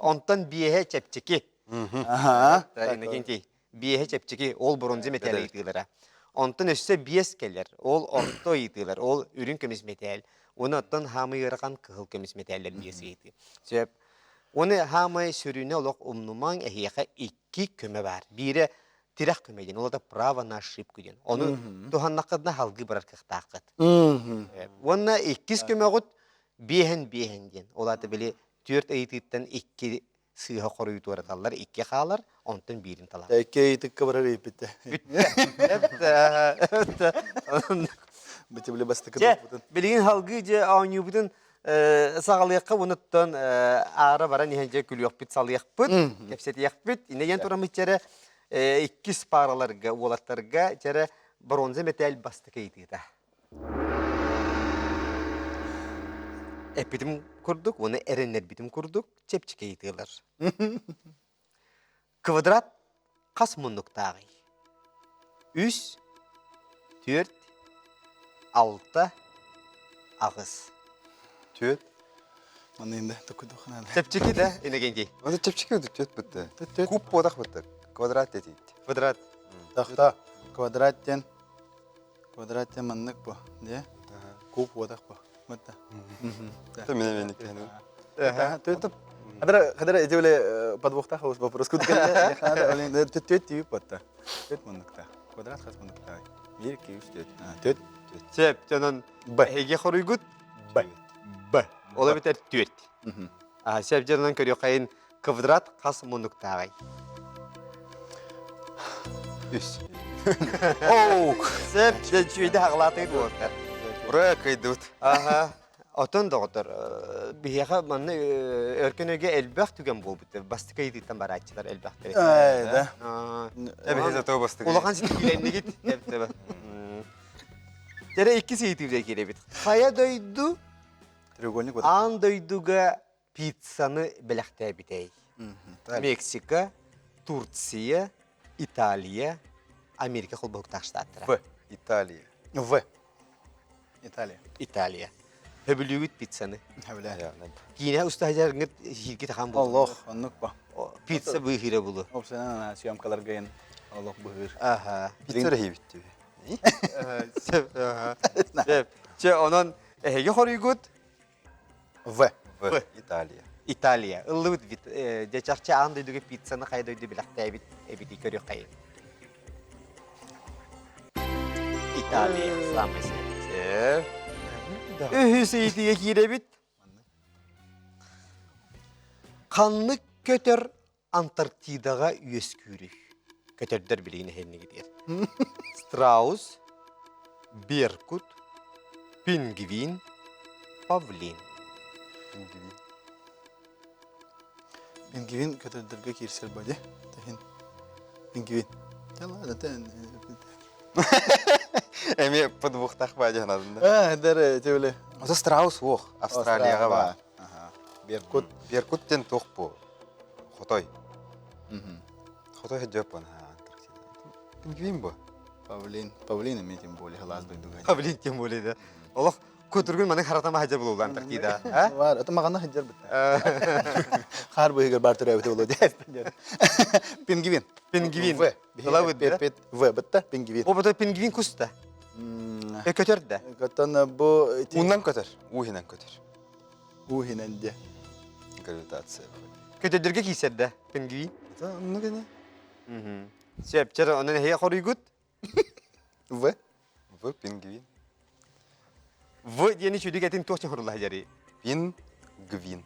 A: Онтон биэһэ чэпчэки. Иннокентий, биэһэ чэпчэки, ол бронза мэтээл ыйытыылара. Онтон өссө биэс кэлэр, ол орто ыйытыылар, ол үрүҥ көмүс мэтээл. Уонна оттон хаамай ыарахан кыһыл көмүс мэтээллэр биэс ыйытыы. Сөп. Уонна хаамай сүрүнэ олох умнумаҥ, эһиэхэ икки көмө баар. Биирэ тирэх көмө диэн, ол это право на ошибку диэн. Ону туһаннаххытына салгыы барар кыахтааххыт. Уонна иккис көмөҕүт биэһэн биэһэн диэн. Ол аата били түөрт ыйытыыттан икки сыыһа хоруйу туораталлар, икки хаалар, онтон биирин талар.
E: Икки ыйытыкка барар ыйыппыттэ.
A: Бүттэ.
E: Бити били бастакы
A: Дьэ, билигин салгыы дьэ оонньуубутун саҕалыахха уонуттан аара баран иһэн дьэ күлүөхпүт салыахпыт, кэпсэтиэхпит. Инэ диэн тураммыт чэрэ иккис паараларга, уолаттарга чэрэ бронза мэтээл бастакы ыйытыыта. Эппитим курдук уонна эрэннэрбитим курдук чэпчэки ыйытыылар. Квадрат хас муннуктааҕый? Үс, түөрт, алта, аҕыс.
B: Түөрт.
E: Манна инде токуйдуоххана.
A: Чэпчэки да, Иннокентий?
B: Оны чэпчэки өтө түөрт бытты. Куб буотах бытты. Квадрат дэтийт.
A: Квадрат.
E: Тахта. Квадрат диэн квадрат диэн маннык бу. Де? Куб буотах бу. Мытта.
B: Мен мен
E: Түөрт. Хадара хадара эти биле подвохтаах вопрос кутганда хада түөрт тип батта. Түөрт муннукта. Квадрат хас муннукта? 1 2 3 4. Түөрт.
A: Сөп, онон
E: Б.
A: эһиги хоруйгут
E: Б.
A: Б. Ол эбэтэр түөрт. Сөп дьонунан көрүөххэйин квадрат хас муннуктааҕый?
B: Үс.
A: Оу, сөп, үчүгэйдик аҕалаатыгыт уолаттар.
B: Ура, кыайдыбыт.
A: Аха. Отон доҕоттор, биһиэхэ манна өркөн өйгө элбэх түгэн буолбут. Бастакы ыйытыыттан барааччылар элбэхтэр.
E: Ээ, да.
B: Эбэһи зато бастакы.
A: Улахан ситиһиилэннигит. Дьэрэ иккис ыйытыы киирэбит. Хайа дойду
E: Треугольник
A: аан дойдуга пиццаны бэлэхтээбитэй? Мексика, Турция, Италия, Америка холбоһуктаах штаттара.
B: В. Италия.
E: В. Италия.
A: Италия. Хөбүлүүгүт пиццаны.
E: Хөбүлээ.
A: Киинэ устаһыжаргыт хииргит ахан булу.
E: Олох, оннук ба.
A: Пицца быыһыыра булу.
E: Опсанан съемкаларга ен олох быһыыр.
A: Аха.
B: Пицца рэһиибит
A: Сөп. Сөп. Чэ, онон эһиги хоруйгут
E: В.
B: В. Италия.
A: Италия. Ыллыбыт бит. Дьэ чахчы аан дойдуга пиццаны хайа дойду билэхтээбит эбити көрүөххэйин. Италия самый сөп. Үһүс ыйытыыга киирэбит. Ханнык көтөр Антарктидаҕа үөскүүрүй? Көтөрдөр билигин эһэннигитигэр. Страус, беркут, пингвин, павлин.
B: Пингвин.
E: Пингвин көтөрдөргө киирсэр бади. Тэһин. Пингвин. Ладно,
B: Эми подвохтах бади ханадында.
E: А, дэр тевле.
B: Ото страус уох, Австралияга бар.
E: Беркут.
B: Беркут тен туох бу? Хотой. Хотой хөдөөп бана Антарктида. Пингвин бу.
E: Павлин, павлин эмиэ тем более халаас дойдуга.
A: Павлин тем более да. Олох кутургун маны харатама хаджар булулан Антарктида. А?
E: Бар, это магана хаджар битта. Хар быһыгар бар төрөөбүтэ боло диэспин. Пингвин.
A: Пингвин.
E: В.
A: Ылабыт да?
E: Пет В бытта пингвин.
A: О, бу пингвин куста. Көтөр да.
E: Көтөн бу
B: Уннан көтөр, уухинан көтөр.
E: Уухинан де.
B: Гравитация.
A: Көтөрдөргө киисэр да пингвин.
B: Ну гене.
A: Сөп, чер, онон эһиэ хоруйгут?
E: В.
B: В пингвин.
A: В диэни чүдүк этин туох чохоруулаһа дьари?
B: Пингвин.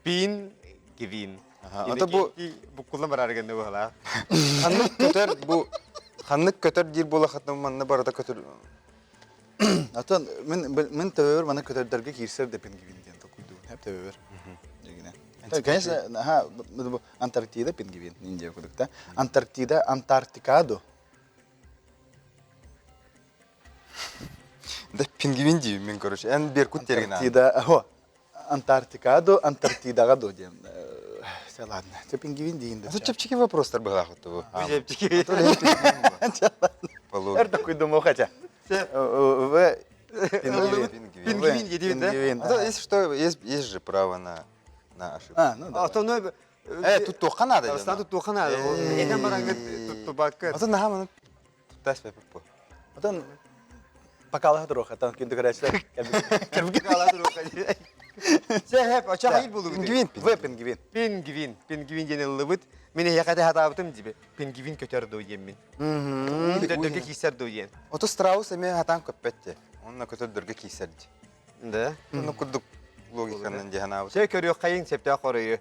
A: Пингвин.
B: Ата бу
A: буккуллан барар гэнне быһалаах.
B: Ханнык көтөр бу ханнык көтөр диир буолахатым манна барыта көтөр.
E: Атын мен мен төбөр мана көтөрдөргө киирсер да пингвин диэн токуйдуун. Хеп төбөр. Дегине. Конечно, аха Антарктида пингвин Индия кудук да. Антарктида Антарктикадо.
B: Да пингвин дейм мен короче. Эн беркут терген.
E: Антарктида, хо. Антарктикадо, Антарктидаға до диэн. Все ладно. Те пингвин дейін
B: да. Чепчики вопростар быһаахыт бу.
A: Чепчики.
E: Эр такой думал хотя. В
B: Пингвин.
A: Пингвин едибин да?
B: А если что, есть, есть же право на, на ошибку.
E: А, ну да.
A: А то ну
B: Э, тут туохха надо.
A: Астан тут туохха надо. Этен бараңгыт туттубакка.
B: Атын наха маны туттас бэппо.
E: Атын покалаха туруха, там күндү көрәчләр.
A: Покалаха туруха. Сэ хэп, оча хайыр булу.
B: Пингвин.
E: В пингвин.
A: Пингвин. Пингвин диэн ыллыбыт. Мин эһиэхэ хатаабытым диби. Пингвин көтөр дуу диэммин. Көтөрдөргө киисэр дуу диэн.
B: Ото страус эмиэ хатаан көппөттө. Онно көтөрдөргө киисэр ди.
A: Да.
B: Онно курдук логиканан дьаһанаабыт.
A: Чэ көрүөххэйиҥ сөптөөх хоруйу.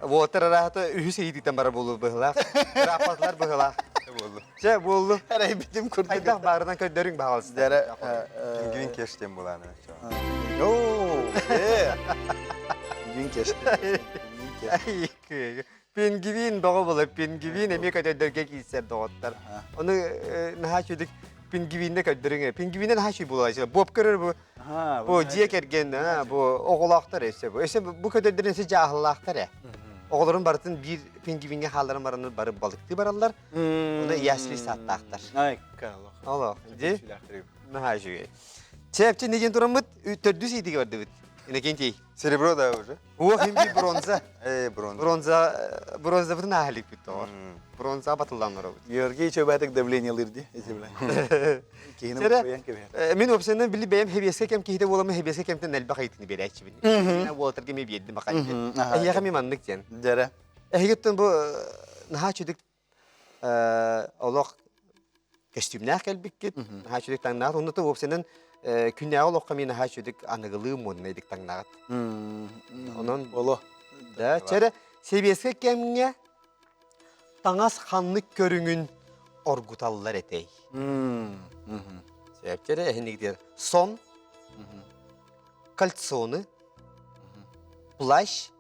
A: Уолаттар араата үһүс ыйытыытан барар буолу быһылаах. Ырааппатылар быһылаах.
B: Буоллу.
A: Чэ буоллу.
E: Арай битим курдук.
A: Хайдах баарынан көрдөрүҥ баҕалыста.
E: Дәрэ
B: Пингвин кеш диэн булааны.
E: Оо, э. Пингвин кеш. Пингвин кеш.
A: Пингвин доҕо була пингвин эмиэ көтөрдөргө киирсэр доҕоттор. Ону наһаа үчүгэй пингвинне көрдөрүҥ. Пингвинне наһаа үчүгэй буолааччы. Буоп көрөр бу Бу дьиэ кэргэн, бу оҕолоохтор өссө бу. Өссө бу көтөрдөрүн өссө дьааһыллаахтар ээ. Оҕолорун барытын биир пингвиҥҥэ хаалларан бараннар бары балыктыы бараллар. Оны ясли сааттаахтар.
E: Айка олох.
A: Олох. Ди? Наһаа үчүгэй. Чэпчи не диэн тураммыт төрдүс иитигэ бардыбыт. Иннокентий.
B: Серебро да уже.
A: Уох имби бронза.
B: Э, бронза.
A: Бронза, бронзабытын ааһаликпит тоҕор. Бронза батыллан барабыт.
E: Георгий чөбәтик давление лырди, эти бля. Киһини букуйан кэбиһэр.
A: Мин опсеннан били бэйэм хэбиэскэ кэм киһитэ буоламмын хэбиэскэ кэмтэн элбэх ыйытыыны биэрээччибин. Мен уолаттарга эмиэ биэрдим бахан диэн. Эһиэхэ эмиэ маннык диэн.
E: Дьэрэ.
A: Эһигиттэн бу наһаа үчүгдүк олох көстүүмнээх кэлбиккит, наһаа үчүгдүк таҥнаҕыт. Онно то уопсайынан күннээҕи олоххо эмиэ наһаа үчүгдүк аныгылыы моднайдык таҥнаҕыт. Онон
E: Оло.
A: Да, чэрэ сэбиэскэй кэмҥэ таҥас ханнык көрүҥүн оргуталлар этэй? Сөптөрө эһинигдер сон, кальцоны, плащ,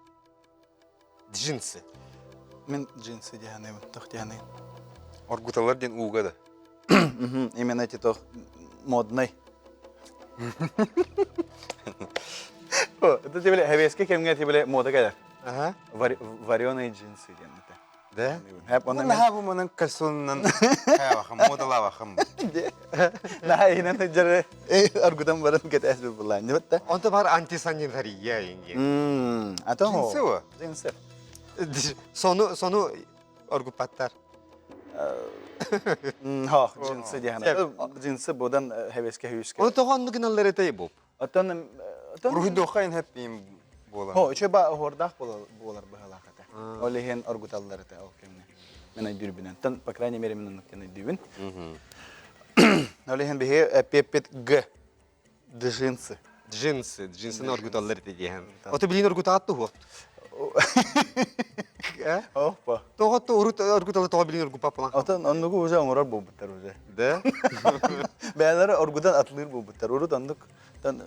A: джинсы.
E: Мен джинсы диһаныбын, тох диһаныбын.
B: Оргуталар диэн ууга да.
E: Именно эти тох модный. Это тебе хевеске кемге тебе мода кэлэр.
A: Ага.
E: Вареные джинсы диэн это.
A: Да?
E: Хэп онно мен
B: Наһаа бу манан кальсонунан хаябахам, модалаабахам.
E: Наһаа иһинэн сылдьар аргутан баран кэтээс буллаан дибит
A: Онто бар антисанитария инге.
E: А то
B: Джинсы во?
E: Джинсы.
A: Сону сону оргуппаттар.
E: Хо, джинсы диһана. Джинсы будан хевеске хүйүскэ.
A: Оны тоҕо оннук гыналлар этэй буп.
E: Оттон оттон
B: Уруһуйдуохха хэп им буолар.
E: Хо, үчү ба оһуордаах буолар быһалаах этэ. Ол иһин оргуталлар этэ ол кэмҥэ. Мен өйдүүрбүнэн. Тон, по крайней мере, мен оннук өйдүүбүн. Ол иһин биһи эппиэппит Г. Джинсы.
A: Джинсы, джинсыны оргуталлар этэ диэһэн. Ото билин оргутаат туһуох.
E: Опа.
A: Тоҕо урут оргуталы тоҕо билин оргуппаппына.
E: Отон оннугу уже оҥорор буолбуттар уже.
A: Да?
E: Бэйэлэрэ оргутан атылыыр буолбуттар. Урут оннук тон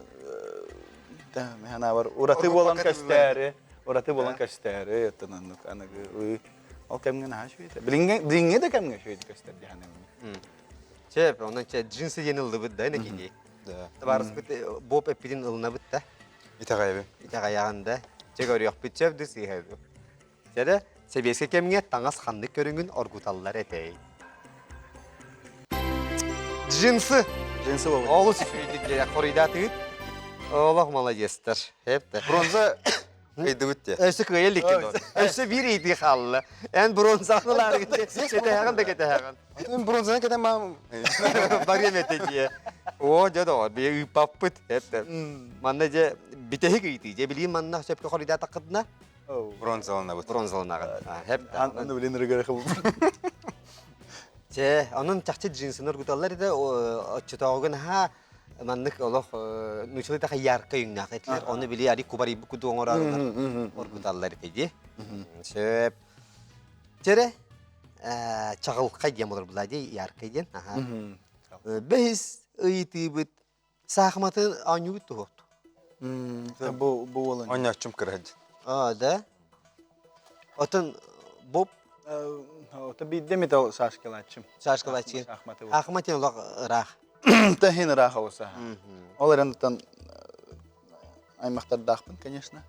E: бар ураты буолан көстөөрү, ураты буолан көстөөрү, оттон оннук аныгы ол кэмҥэ наһаа үчүгэй. Билиҥҥэ билиҥҥи да кэмҥэ үчүгэй көстөр диһаныммын.
A: Чэ, онон чэ джинсы диэн ыллыбыт да инекини.
B: Да.
A: Табаарыспыт Боб эппитин ылынабыт да.
B: Итэҕэйэбин.
A: Итэҕэйэҕин да. Чэ көрүөхпүт сөп да сыыһа Чэ сэбиэскэй кэмҥэ таҥас ханнык көрүҥүн оргуталлар этэй? Джинсы.
E: Джинсы болбут.
A: Олус үчүгэйдик хоруйдаатыгыт. Олох молодецтар. Хепте.
B: Бронза кыйдыбыт те.
A: Өссө кыайа иликкин. Өссө биир ыйытыы хаалла. Эн бронзаны кэтэһэҕин да кэтэһэҕин.
B: Мен бронзаны кэтэн маам.
A: Барыам этэ дии. Оо, дьэ доҕор, бие ыыппаппыт. Хепте. Манна дьэ бүтэһик ыйытыы. Дьэ билигин манна сөпкө хоруйдаатаххытына
B: Бронзаланабыт.
A: Бронзаланаҕын. Хепте.
E: Аны билин ырыгары
A: Чэ, онон чахчы джинсыны оргуталлар да оччотооҕуга наһаа маннык олох нуучалыы таха ярко өҥнөөх этилэр. Ону били ари кубарыйбыт курдук оҥорорунар оргуталлар этэ дии. Сөп. Чэрэ чаҕылхай диэн болор була дии, яркай диэн. Бэһис ыйытыыбыт саахыматы оонньуубут туһуохту.
E: Бу бу уолан.
B: Оонньооччум кыраһыт.
A: Аа, да? Отон Боб
E: Ото биирдэ металл шашкалааччым.
A: Шашкалааччы.
E: Шахматы.
A: Ахматын олох ыраах.
E: Таһин ыраах олуса. Ол эрэн оттон аймахтардаахпын, конечно.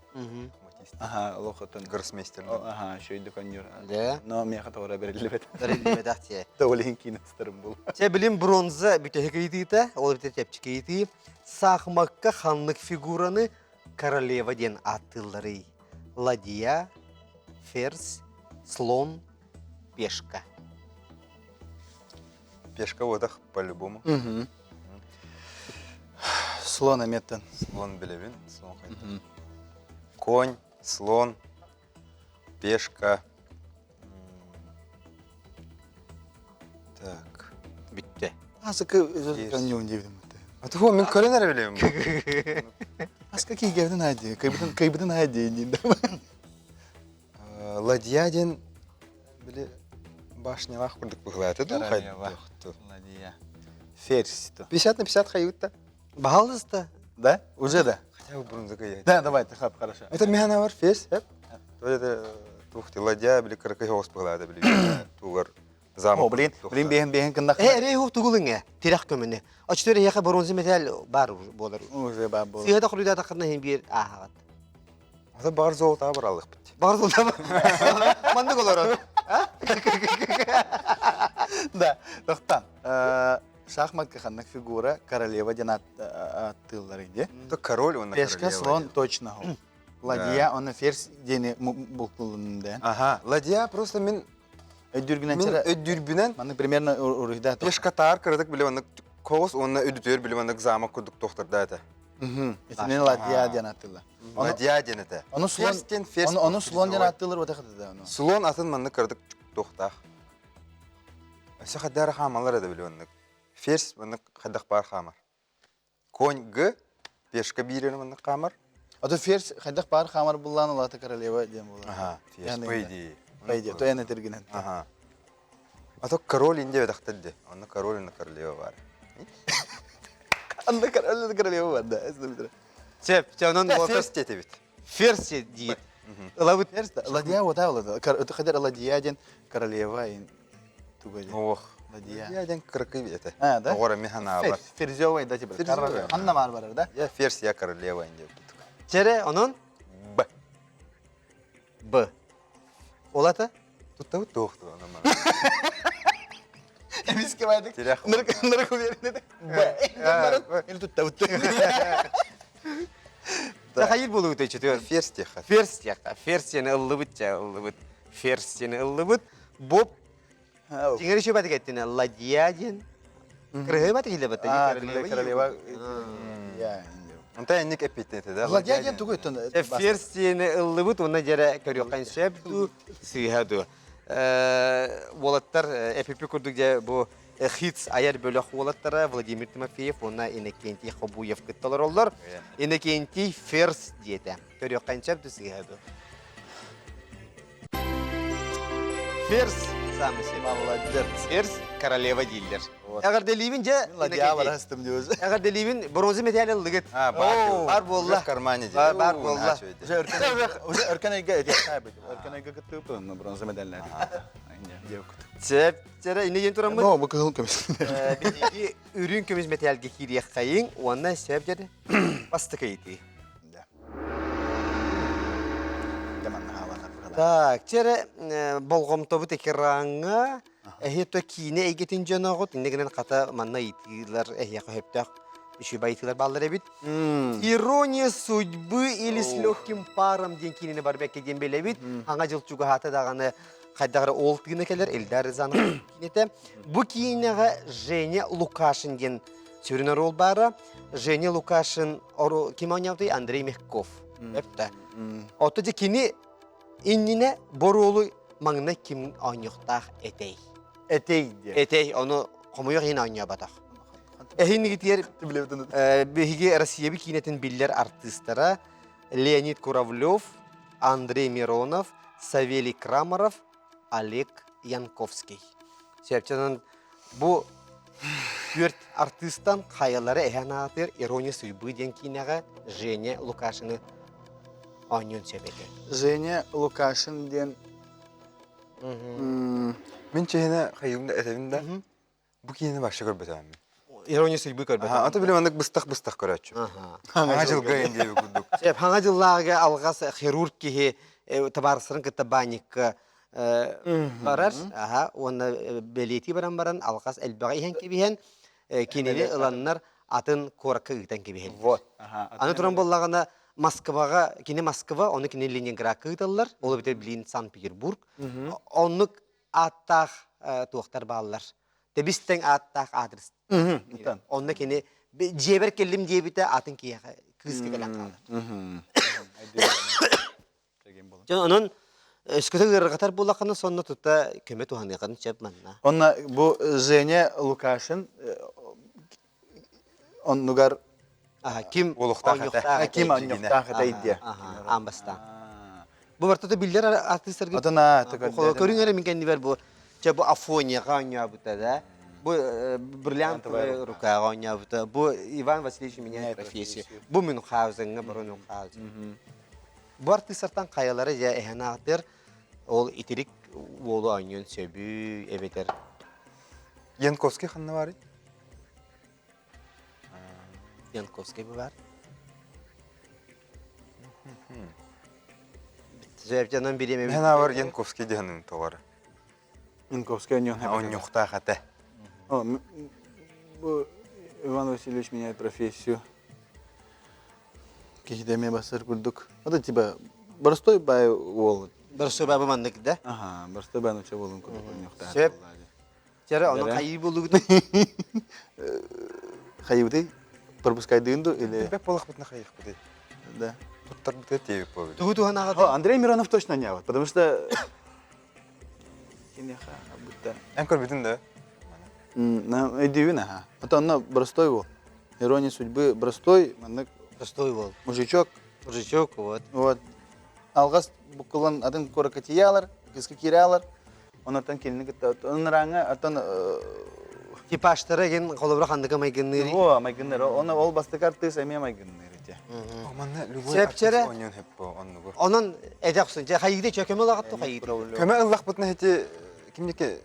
E: Аха, олох оттон
B: Гроссмейстер.
E: Аха, шөйдүк онньур.
A: Да.
E: Но миэхэ тоҕо бэриллибэт.
A: Бэриллибэтэх тиэ.
E: Тоҕо иһин киинэ сытарым бул.
A: Чэ, билим бронза бүтэһик ыйытыыта, ол эбэтэр чэпчэки ыйытыы. Саахымакка ханнык фигураны королева диэн ааттыылларый? Ладья, ферзь, слон, пешка.
B: Пешка уотах по-любому.
E: Слон эмиэттэн.
B: Слон билэбин, слон хайда. Конь, слон, пешка. Так.
A: Бүттэ.
E: Асыкы коньюн диэбитим.
B: А то мен көрөн эрэ билэбин.
E: Аска кийгэрдин айди, кыйбытын кыйбытын айди диин.
B: Ладья диэн били башнялаах курдук быһылаата дуу хайдах
E: Ладья. Ферзь.
B: 50 на 50 хайыытта.
A: Баһалыста.
E: Да? Уже да?
B: Хотя бы бронза кыйа.
E: Да, давай, ты хап, хорошо.
B: Это механа бар ферзь, эп. То это тух ты ладья били кыракый хоос быһылаата били тугар замок.
E: О, блин, блин, бehen бehen кындах.
A: Э, эрей хук тугулыңа, тирах көмөнө. Очтөр эйэхэ бронза медаль бар болар.
E: Уже бар болар.
A: Сыһа да хоруйда тахырна хин биир ааһаҕат.
B: Ата бар золото бар алыхпыт.
A: Бар золото Маннык олорор.
E: Да, тохтан. Шахматка ханнык фигура королева диэн аттыыллар иди.
B: То король он
E: Пешка слон точно. Ладья он ферзь диэни булкулун
B: Ага, ладья просто мен
E: Өйдүргүнэн
B: Мин өйдүүрбүнэн
E: Маннык примерно уруйда.
B: Пешка таар кыратык биле маннык коос уонна өйдүтүөр биле маннык замок курдук тохторда этэ.
E: Итинен ладья диэн аттылар.
B: Ладья диэн этэ.
E: Ону слон ону слон диэн аттылар вот это ону.
B: Слон атын маннык кыратык тохтаах. Өссө хаддара хаамалар эдэ биле маннык. Ферзь маннык хайдах баар хаамар. Конь г пешка биирин маннык хаамар.
E: А то ферзь хайдах баар хаамар буллаан улаата королева диэн буолар.
B: Ага, ферзь по идее.
E: По идее, то эн этергинен.
B: Ага. А то король инде бедахтадде. Онно король онно королева бар.
E: Онно король королева бар, да.
A: Чеп, чэ онон
B: Ферзь диэтибит.
A: Ферзь диит. Ылабыт.
E: Ферзь, ладья вот та Хадер ладья диэн королева туга диэн.
B: Ох.
E: Ладья.
B: Ладья диэн кыракый это.
E: А, да?
B: Оҕор эми ханаабар.
E: Ферзевый, да, типа.
B: Ферзевый.
E: Анна бар барар, да?
B: Я ферзь, я королева инде.
A: Чere онон
B: Б.
A: Б. Олата?
B: Туттабыт туохту ана
E: Эмиске байдык.
B: Тирэх.
E: Нырык уверен Б. Или туттабыт.
A: Хайыр болуу төчүтүөр.
B: Ферзь теха.
A: Ферзь теха. Ферзь сени ыллыбыт ча ыллыбыт. Ферзь сени ыллыбыт. Боб Тиңер еще батык эттине ладья диэн. Кырыһы батык иле бата.
E: Королева.
B: Онта энник эппиттен да.
E: Ладья диэн тугу өттөн.
A: Ферзь сени ыллыбыт уонна дьэрэ көрүөххэн сөп дуу, сыыһа дуу. Уолаттар эпипи курдук дьэ бу Хитс айар бөлөх уолаттара Владимир Тимофеев уонна Иннокентий Хобуев кытталар оллор. Иннокентий Ферзь диэтэ. Көрүөххэн сөп дуу, сыыһа дуу. Ферзь самый себе.
E: Молодец.
A: Ферзь королева дииллэр. Эҕэрдэлиибин дьэ.
E: Ладья барастым диэбит.
A: Эҕэрдэлиибин бронза медаль ыллыгыт.
B: А, бар.
A: Бар буолла.
B: В кармане.
A: Бар бар буолла.
E: Уже өркөн уже өркөн эйгэ этиэхтэй Өркөн эйгэ кыттыып бронза медальләр.
A: Сөп, чэрэ инне диэн тураммыт.
E: Но бу кыһыл көмүс.
A: Биһиги үрүҥ көмүс мэтээлгэ киириэххэйиҥ уонна сөп дьэ бастакы ыйытыы. Так, чэрэ болҕомтобут экраҥҥа. Эһи то киинэ эйгэтин дьоноҕут, иннэ гынан хата манна ыйытыылар эһиэхэ сөптөөх үчүгэй ыйытыылар бааллар эбит. Ирония судьбы или с легким паром диэн киинэни барбакка диэн билэбит. Хаҥа дьыл чугаһаата даҕаны хайдах эрэ ол тыына кэлэр Эльдар Рязанов киинэтэ. Бу киинэҕэ Женя Лукашин диэн сүрүн оруол баара. Женя Лукашин ким оонньообутуй? Андрей Мягков. Эптэ. Ото дьэ кини иннинэ боруолу маҥнай ким оонньуохтаах этэй?
E: Этэй диэн.
A: Этэй, ону хомойуох иһин оонньообатах. Эһинигитигэр биһиги Россия киинэтин биллэр артыыстара Леонид Куравлев, Андрей Миронов, Савелий Крамаров, Олег Янковский. Сөпчөнөн бу түөрт артыыстан хайалара эһэн аатыр «Ирония судьбы» диэн киинэҕэ Женя Лукашины оонньуон сөп этэ.
E: Женя Лукашин диэн
F: Мин чиһинэ хайыым да этэбин да бу киинэни вообще көрбөтөҕүм.
A: Ирония судьбы көрбөтөҕүм.
F: Ата били маннык быстах-быстах көрөөччү. Хаҥа дьылга ин диэби курдук.
A: Сөп, хаҥа дьыллааҕыга алҕас хирург киһи табаарыстарын кытта баанньыкка барар, аха, уонна бэлиэтии баран баран алҕас элбэҕи иһэн кэбиһэн, кинини ыланнар атын куоракка ыытан кэбиһэллэр.
F: Вот.
A: Аны туран буоллаҕына Москваҕа, кини Москва, ону кини Ленинградка ыыталлар, ол эбэтэр билигин Санкт-Петербург. Оннук ааттаах туохтар бааллар. Тэбис-тэҥ ааттаах адрес. Онно кини дьиэбэр кэллим диэбитэ атын киһиэхэ кыыска кэлэн хаалар. Дьон онон өскөтө ыарырҕатар буоллаххына сонно тута көмө туһаныаххын сөп манна.
E: Онно бу Женя Лукашин оннугар
A: ким
F: Олохтоох
E: ким онньуктаах этэй диэ.
A: Аан бастаан. Бу бартата биллэр артыыстарга
E: Отона
A: көрүҥ эрэ мин кэннибэр бу чэ бу Афоняҕа оонньообута да бу бриллиантовая рукаҕа оонньообута бу Иван Васильевич меняет профессию бу Мюнхгаузеҥҥа барон Мюнхгаузен Бу артыыстартан хайалара дьэ эһэн аатыр ол итирик уолу оонньуон сөбүй эбэтэр
F: Янковский ханна баарый?
A: Янковский бу баар. Сөптөнөн бириэмэ
F: Мен авар Янковский диһанын тоҕор.
E: Янковский онньуон
F: Онньуохтаах этэ.
E: Бу Иван Васильевич меняет профессию. Киһитэ эмиэ бассар курдук. Это типа простой бай уол.
A: Простой бай маннык да?
E: Ага, простой бай нуча буолун курдук онньуохтаах.
A: Сөп. Чара ону хайыы булугут?
E: Хайыбытый? Пропускайдыын ду или?
F: Бэп буолахпытына хайыахпытый?
E: Да.
F: Туттарбыта тиэбит буолбут.
A: Тугу туһанаҕыт?
E: Андрей Миронов точно не вот, потому что киниэхэ будто
F: Эн көрбүтүн да?
E: Өйдүүбүн аха. Это онно простой был. Ирония судьбы простой, маннык
A: Простой был.
E: Мужичок.
A: Мужичок, вот.
E: Вот. Алгас буккулан атын куоракка тиийалар, кыска кииралар. Онотон кинини кытта ынырааҥа оттон
A: Типажтара ген холобура ханныка майгынныыр.
E: О, майгынныыр. Оны ол бастакы артыыс эмиэ майгынныыр ити.
F: Манна любой артыыс оонньуон хөп оннугу.
A: Онон эдэх сун. Же хайыды чөкөмө ылаҕат хайыды.
F: Көмө ыллахпытына ити кимники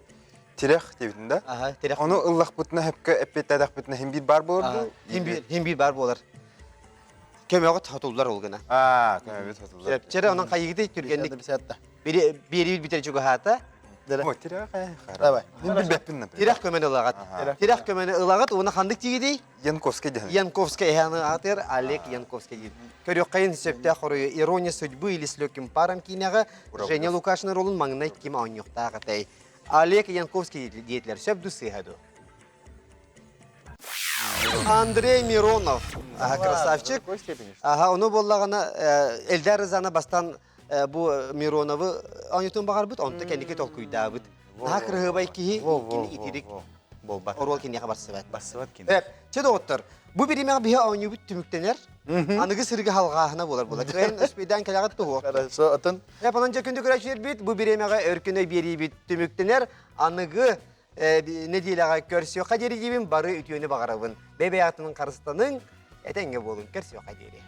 F: тирэх диэбитин да?
A: Аха, тирэх.
F: Ону ыллахпытына хөпкө эппиэттэдэхпитинэ хин биир бар болар дуу?
A: Хин биир бар болар. Көмөҕө хотуллар ол гына.
F: Аа, көмөбүт хотуллар.
A: Чэрэ онон хайыгыты түргэнник биэриил бүтэр чугаһаата.
F: О, тирэх
E: Давай.
F: Мин билбэппин, например.
A: Тирэх көмөнү ылаҕат. Тирэх көмөнү ылаҕат уонна ханнык тиигидий?
F: Янковский диэн.
A: Янковский эһэни аатыгар Олег Янковский диир. Көрүөххэйин сөптөөх хоруйу «Ирония судьбы» или «С легким паром» киинэҕэ Женя Лукашина ролун маҥнай ким оонньуохтаах этэй? Олег Янковский диэтилэр. Сөп ду сыыһа ду? Андрей Миронов. Ага, красавчик. Ага, ону буоллаҕына Эльдар Рязанов бастан бу Мироновы оонньотун баҕарбыт, онто кэнники толкуйдаабыт. Наһаа кырыһыбай киһи, кини итирик
E: Болбат.
A: Оруол киниэхэ барсыбат.
E: Барсыбат кини.
A: Чэ доҕоттор, бу биримэҕэ биһи оонньуубут түмүктэнэр. Аныгы сырыга халҕааһына буолар буолар. Кыайан өспүйдээн кэлэҕит туһуох.
E: Хорошо, атын.
A: Онон дьэ күндү көрөөччүлэрбит, бу бириэмэҕэ өркүнэ биэриибит түмүктэнэр. Аныгы нэдиэлэҕэ көрсүөххэ диэри диибин, бары үтүөнү баҕарабын. Бэйэ-бэйэҕитин харыстаныҥ, этэҥҥэ буолуҥ, көрсүөххэ диэри.